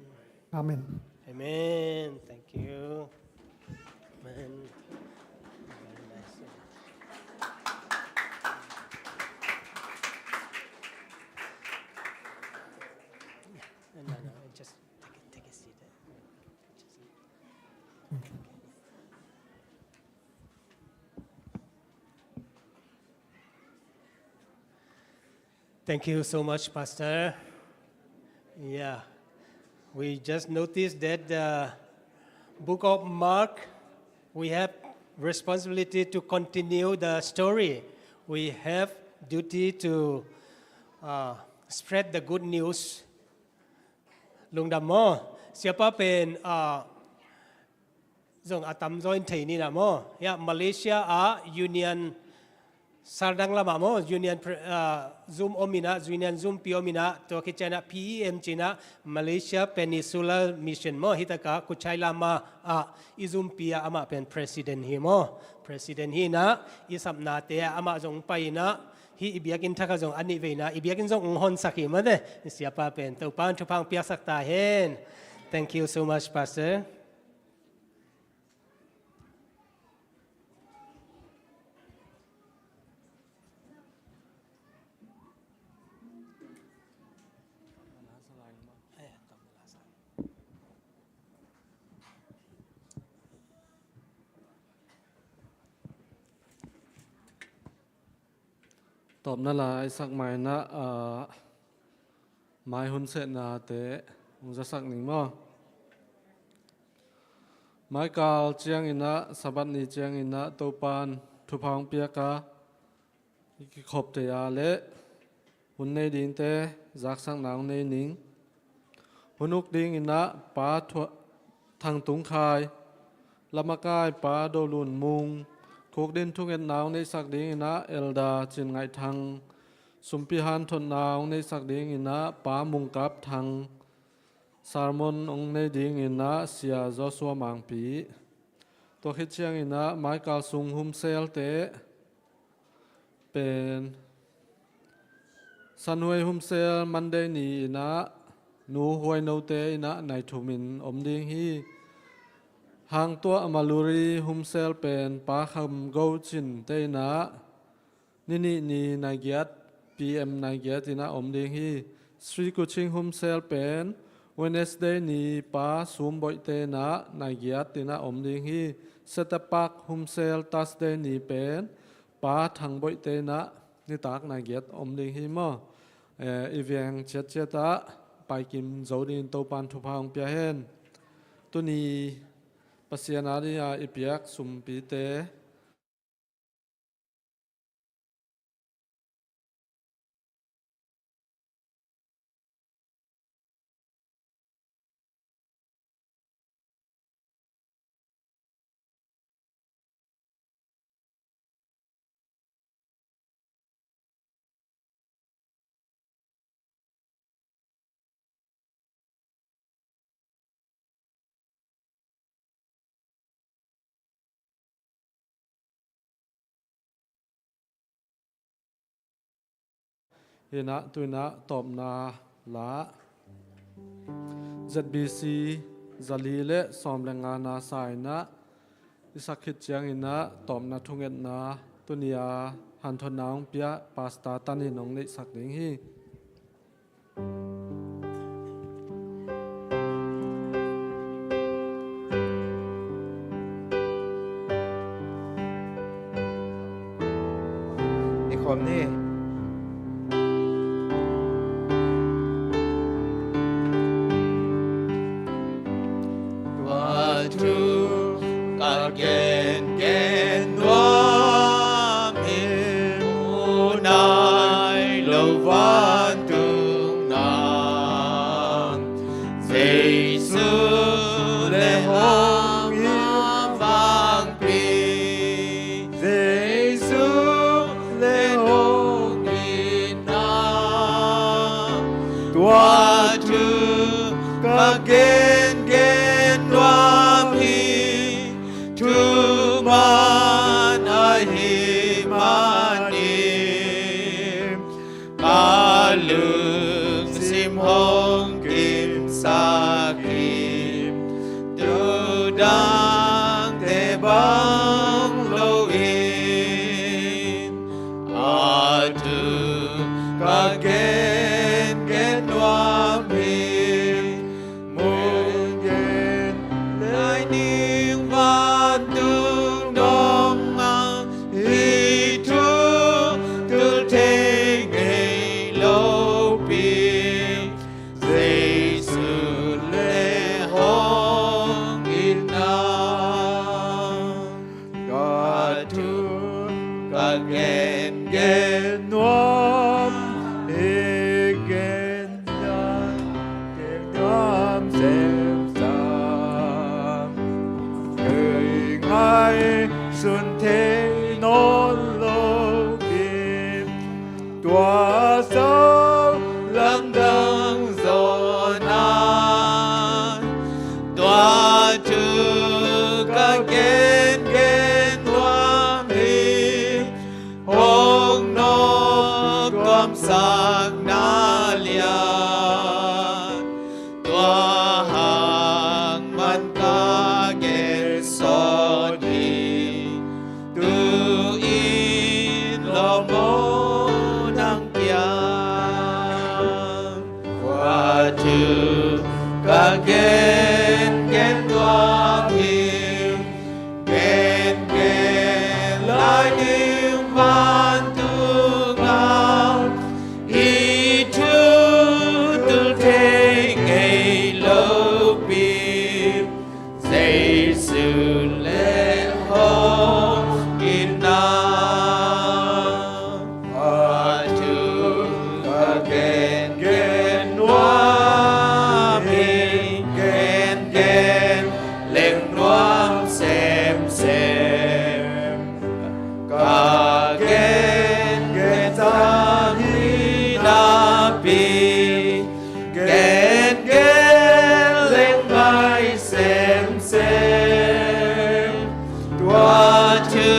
Amen. Amen. Thank you. Amen. Very nice. No, no, just take a, take a seat. Thank you so much, Pastor. Yeah, we just noticed that the book of Mark, we have responsibility to continue the story. We have duty to, uh, spread the good news. Lungdam maw. Siapa pen, ah, zong a tamzaw in thei ni na maw. Ya, Malaysia ah Union Serdang lamah maw, Union pre-, ah, zum om inah, Union zumpi om inah, tua khit cianah P E M cinah, Malaysia Peninsula Mission maw, hitakah Kuchai Lama ah i zumpi ah amah pen president hi maw. President hi inah, i sapnate ah amah zong pai inah, hih i biakinn thakah zong a nih vei inah, i biakinn zong hong honsak hi maw te. Siapa pen Topan thupha hong piaksak ta hen. Thank you so much, Pastor. Tawpna lai sak mai inah, ah, mai hun sehnate hong zasak ning maw. Maikal ciang inah, Sabbath ni ciang inah, Topan thupha hong piak a, i kikhop thei a leh hun nei dingte zaksakna hong nei ning. Hun uk ding inah Pa Thua-, Thang Tung Khai, lamakai Pa Do Lun Mung, khukdin thungetna hong neihsak ding inah Elder Cin Ngaih Thang, sumpi hanthotna hong neihsak ding inah Pa Mung Kap Thang, sermon hong nei ding inah Sia Joshua Mangpi. Tua khit ciang inah Maikal sung humselte pen Sanhuai humsel Monday ni inah Nu Huai Note inah nai thum in om ding hi. Hang Tuah Maluri humsel pen Pa Kham Go Cin te inah ni nih ni nai giat P M nai giat inah om ding hi. Sri Kuching humsel pen Wednesday ni Pa Sum Boih te inah nai giat inah om ding hi. Seta Park humsel Thursday ni pen Pa Thang Boih te inah nitak nai giat om ding hi maw. Eh, i veng ciatciat ah paikim zo dingin Topan thupha hong pia hen. Tuni Pasian a dingin i piak sumpite Hi-in ah tu-in ah tawpna la, Z B C zali le sawm le ngana sa-in ah i sak khit ciangin ah tawpna thungetna tuni-a hanthotna hong pia Pastor Tan in hong neihsak ding hi. I khawm ni. Tua thu ka gengen nuam hi, mu nai lo vantung gam, Jesu le hong hi vangpi, Jesu le hong itna. Tua thu ka gengen nuam hi, thuman ahih manin ka lungsim hong kimsak hi, tu dangte bang lo-in. A thu ka gengen nuam hi, mu nai ning vantung dong a, hih thu tul thei ngei lopi, Jesu le hong itna. Ka thu ka gengen nuam hi, gen dan, gen dan semsem. Kei ngaihsun thei nawn lopi, tua sau lamdang zaw nai. Tua thu ka gengen nuam hi, hong nawk tuamsakna lian. Tua hang man ka gen sawt hi, tu-in lawm aw nang kiang. Tua thu ka gengen nuam hi, gengen lai ning vantung gam, hih thu tul thei ngei lopi, Jesu le hong itna. A thu ka gengen nuam hi, gengen leng nuam semsem. Ka gengen sang hi napi, gengen leng ngai semsem. Tua thu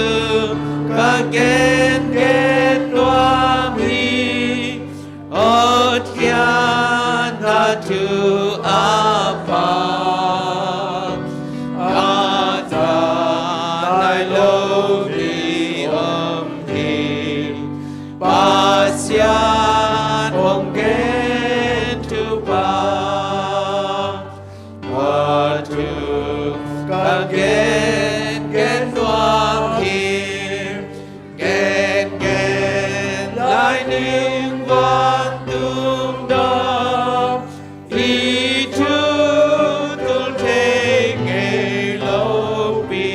ka gengen nuam hi, Pathian a thu a pha, a za nai lo mi om hi. Pasian hong gen thupha. Tua thu ka gengen nuam hi, gengen lai ning vantung dong, hih thu tul thei ngei lopi,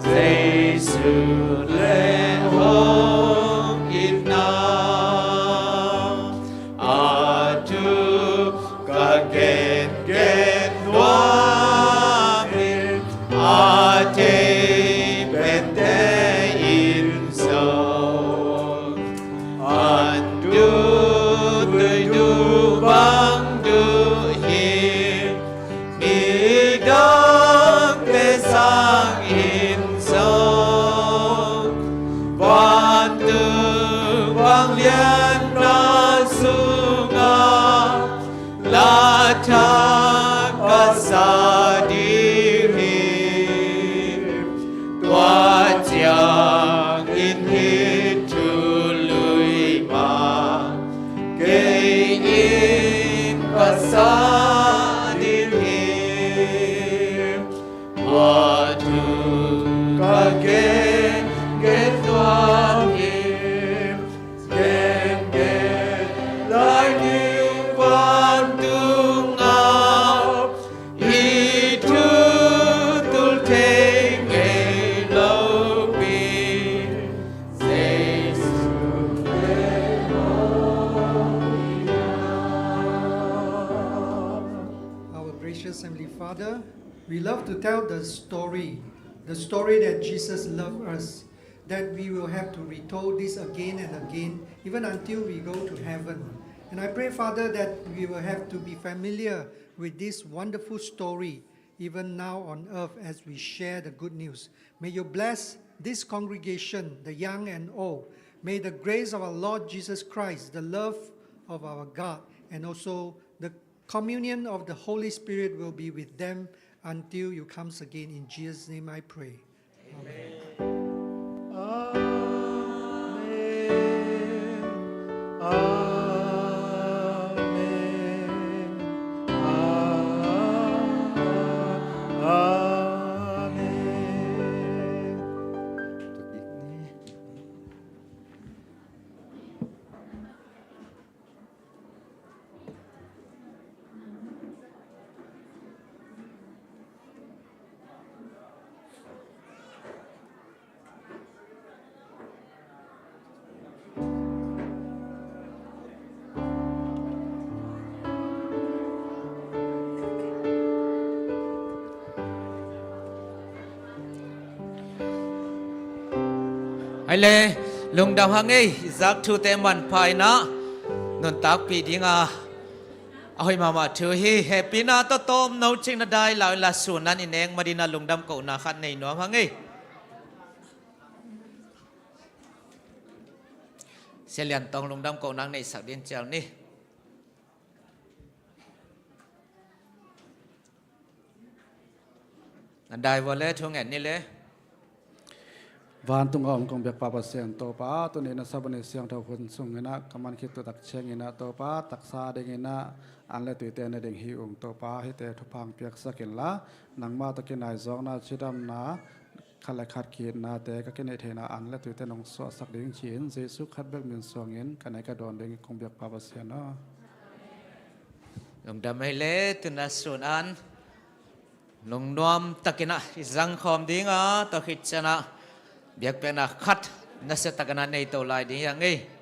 Jesu le hong itna. A thu ka gengen nuam hi, a thei pente in zong, an duh tui duh bang duh hi, midangte sangin zong, vantung vanglian Vantung a i thu tul thei ngei lo pi, Jesu. Our gracious Heavenly Father, we love to tell the story, the story that Jesus loved us, that we will have to retold this again and again, even until we go to heaven. And I pray, Father, that we will have to be familiar with this wonderful story, even now on earth as we share the good news. May you bless this congregation, the young and old. May the grace of our Lord Jesus Christ, the love of our God, and also the communion of the Holy Spirit will be with them until you comes again. In Jesus' name I pray. Amen. Amen. Amen. Amen. Hai le, lungdam hang ei, i zak thute manpha in ah nuntakpih ding a, a hoih mahmah thu hi. Hehpihna tawh tawm no cing na dai lau in la, sun an i nek ma ding a, lungdam kohna khat nei nuam hang ei. Sia Lian Tong, lungdam kohna neihsak ding cial ni. Na dai vua le thu ngen ni le. Vantung a om kong biak Pa Pasian Topa, tuni na Sabbath ni siangtho hun sung in ah ka man khit tu tak ciang in ah Topa, taksa ding in ah an le tuite ne ding hi ung Topa, hihte thupha hong piaksak in la, nangmah tawh kinai zawkna, cidamna, khat le khat ki-itnate ka kineih theihna an le tuite nong suahsak ding ci-in Jesu khat bek min suangin ka nei ka dawn ding kong biak Pa Pasian aw. Lungdam ei le, tuna sun an lungnuam takin ah i zangkhawm ding a, tua khit ciang ah biakpiakna khat nasia takin ah nei to lai ding hi hang ei.